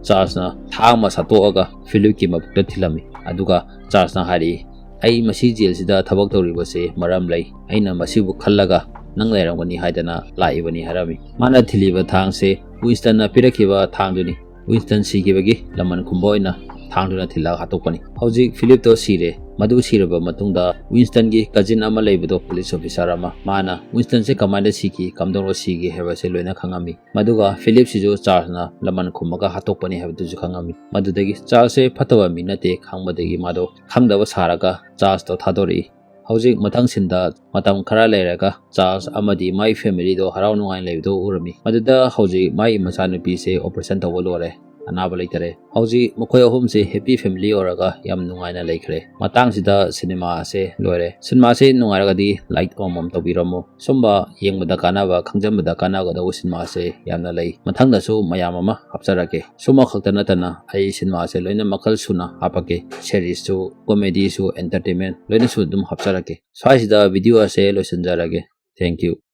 Charles ꯅ ꯊꯥꯡ ꯑꯃ ꯁꯠꯇꯣꯛꯑꯒ ꯐꯤꯂꯤꯞꯀꯤ ꯃꯕꯨꯛꯇ ꯊꯤꯜꯂꯝꯃꯤ꯫ ꯑꯗꯨꯒ Charles ꯅ ꯍꯥꯏꯔꯛꯏ, "ꯑꯩ ꯃꯁꯤ jail ꯁꯤꯗ ꯊꯕꯛ ꯇꯧꯔꯤꯕꯁꯦ ꯃꯔꯝ ꯂꯩ꯫ ꯑꯩꯅ ꯃꯁꯤꯕꯨ ꯈꯜꯂꯒ ꯅꯪ ꯂꯩꯔꯝꯒꯅꯤ ꯍꯥꯏꯗꯅ ꯂꯥꯛꯏꯕꯅꯤ" ꯍꯥꯏꯔꯝꯃꯤ꯫ ꯃꯥꯅ ꯊꯤꯜꯂꯤꯕ ꯊꯥꯡꯁꯦ Winston ꯅ ꯄꯤꯔꯛꯈꯤꯕ ꯊꯥꯡꯗꯨꯅꯤ꯫ Winston ꯁꯤꯈꯤꯕꯒꯤ ꯂꯃꯟ ꯈꯨꯝꯕ ꯑꯣꯏꯅ ꯊꯥꯡꯗꯨꯅ ꯊꯤꯜꯂꯒ ꯍꯥꯠꯇꯣꯛꯄꯅꯤ꯫ ꯍꯧꯖꯤꯛ ꯐꯤꯂꯤꯞꯇꯣ ꯁꯤꯔꯦ꯫ ꯃꯗꯨ ꯁꯤꯔꯕ ꯃꯇꯨꯡꯗ Winston ꯒꯤ cousin ꯑꯃ ꯂꯩꯕꯗꯣ, police officer ꯑꯃ, ꯃꯥꯅ Winston ꯁꯦ ꯀꯃꯥꯏꯅ ꯁꯤꯈꯤ, ꯀꯝꯗꯧꯅ ꯁꯤꯈꯤ ꯍꯥꯏꯕꯁꯦ ꯂꯣꯏꯅ ꯈꯪꯉꯝꯃꯤ꯫ ꯃꯗꯨꯒ ꯐꯤꯂꯤꯞ ꯁꯤꯁꯨ Charles ꯅ ꯂꯃꯟ ꯈꯨꯝꯃꯒ ꯍꯥꯠꯇꯣꯛꯄꯅꯤ ꯍꯥꯏꯕꯗꯨꯁꯨ ꯈꯪꯉꯝꯃꯤ꯫ ꯃꯗꯨꯗꯒꯤ Charles ꯁꯦ ꯐꯠꯇꯕ ꯃꯤ ꯅꯠꯇꯦ ꯈꯪꯕꯗꯒꯤ ꯃꯥꯗꯣ ꯈꯪꯗꯕ ꯁꯥꯔꯒ Charles ꯇꯣ ꯊꯥꯗꯣꯔꯛꯏ꯫ ꯍꯧꯖꯤꯛ ꯃꯊꯪ scene ꯗ ꯃꯇꯝ ꯈꯔ ꯂꯩꯔꯒ Charles ꯑꯃꯗꯤ ꯃꯥꯒꯤ family ꯗꯣ ꯍꯔꯥꯎ ꯅꯨꯡꯉꯥꯏꯅ ꯂꯩꯕꯗꯣ ꯎꯔꯝꯃꯤ꯫ ꯃꯗꯨꯗ ꯍꯧꯖꯤꯛ ꯃꯥꯒꯤ ꯃꯆꯥꯅꯨꯄꯤꯁꯦ operation ꯇꯧꯕ ꯂꯣꯏꯔꯦ꯫ ꯑꯅꯥꯕ ꯂꯩꯇꯔꯦ꯫ ꯍꯧꯖꯤꯛ ꯃꯈꯣꯏ ꯑꯍꯨꯝꯁꯦ happy family ꯑꯣꯏꯔꯒ ꯌꯥꯝ ꯅꯨꯡꯉꯥꯏꯅ ꯂꯩꯈ꯭ꯔꯦ꯫ ꯃꯇꯥꯡꯁꯤꯗ ꯁꯤꯅꯦꯃꯥ ꯑꯁꯦ ꯂꯣꯏꯔꯦ꯫ ꯁꯤꯅꯦꯃꯥꯁꯦ ꯅꯨꯡꯉꯥꯏꯔꯒꯗꯤ like ꯑꯃꯃꯝ ꯇꯧꯕꯤꯔꯝꯃꯨ꯫ ꯁꯨꯝꯕ ꯌꯦꯡꯕꯗ ꯀꯥꯟꯅꯕ, ꯈꯪꯖꯟꯕꯗ ꯀꯥꯟꯅꯒꯗꯧꯕ ꯁꯤꯅꯦꯃꯥꯁꯦ ꯌꯥꯝꯅ ꯂꯩ꯫ ꯃꯊꯪꯗꯁꯨ ꯃꯌꯥꯝ ꯑꯃ ꯍꯥꯞꯆꯔꯛꯀꯦ꯫ ꯁꯨꯝꯕ ꯈꯛꯇ ꯅꯠꯇꯅ ꯑꯩ ꯁꯤꯅꯦꯃꯥꯁꯦ ꯂꯣꯏꯅ ꯃꯈꯜ ꯁꯨꯅ ꯍꯥꯞꯄꯛꯀꯦ꯫ Seriesꯁꯨ, comedyꯁꯨ, entertainment ꯂꯣꯏꯅꯁꯨ ꯑꯗꯨꯝ ꯍꯥꯞꯆꯔꯛꯀꯦ꯫ ꯁ꯭ꯋꯥꯏꯁꯤꯗ video ꯑꯁꯦ ꯂꯣꯏꯁꯤꯟꯖꯔꯒꯦ꯫ Thank you꯫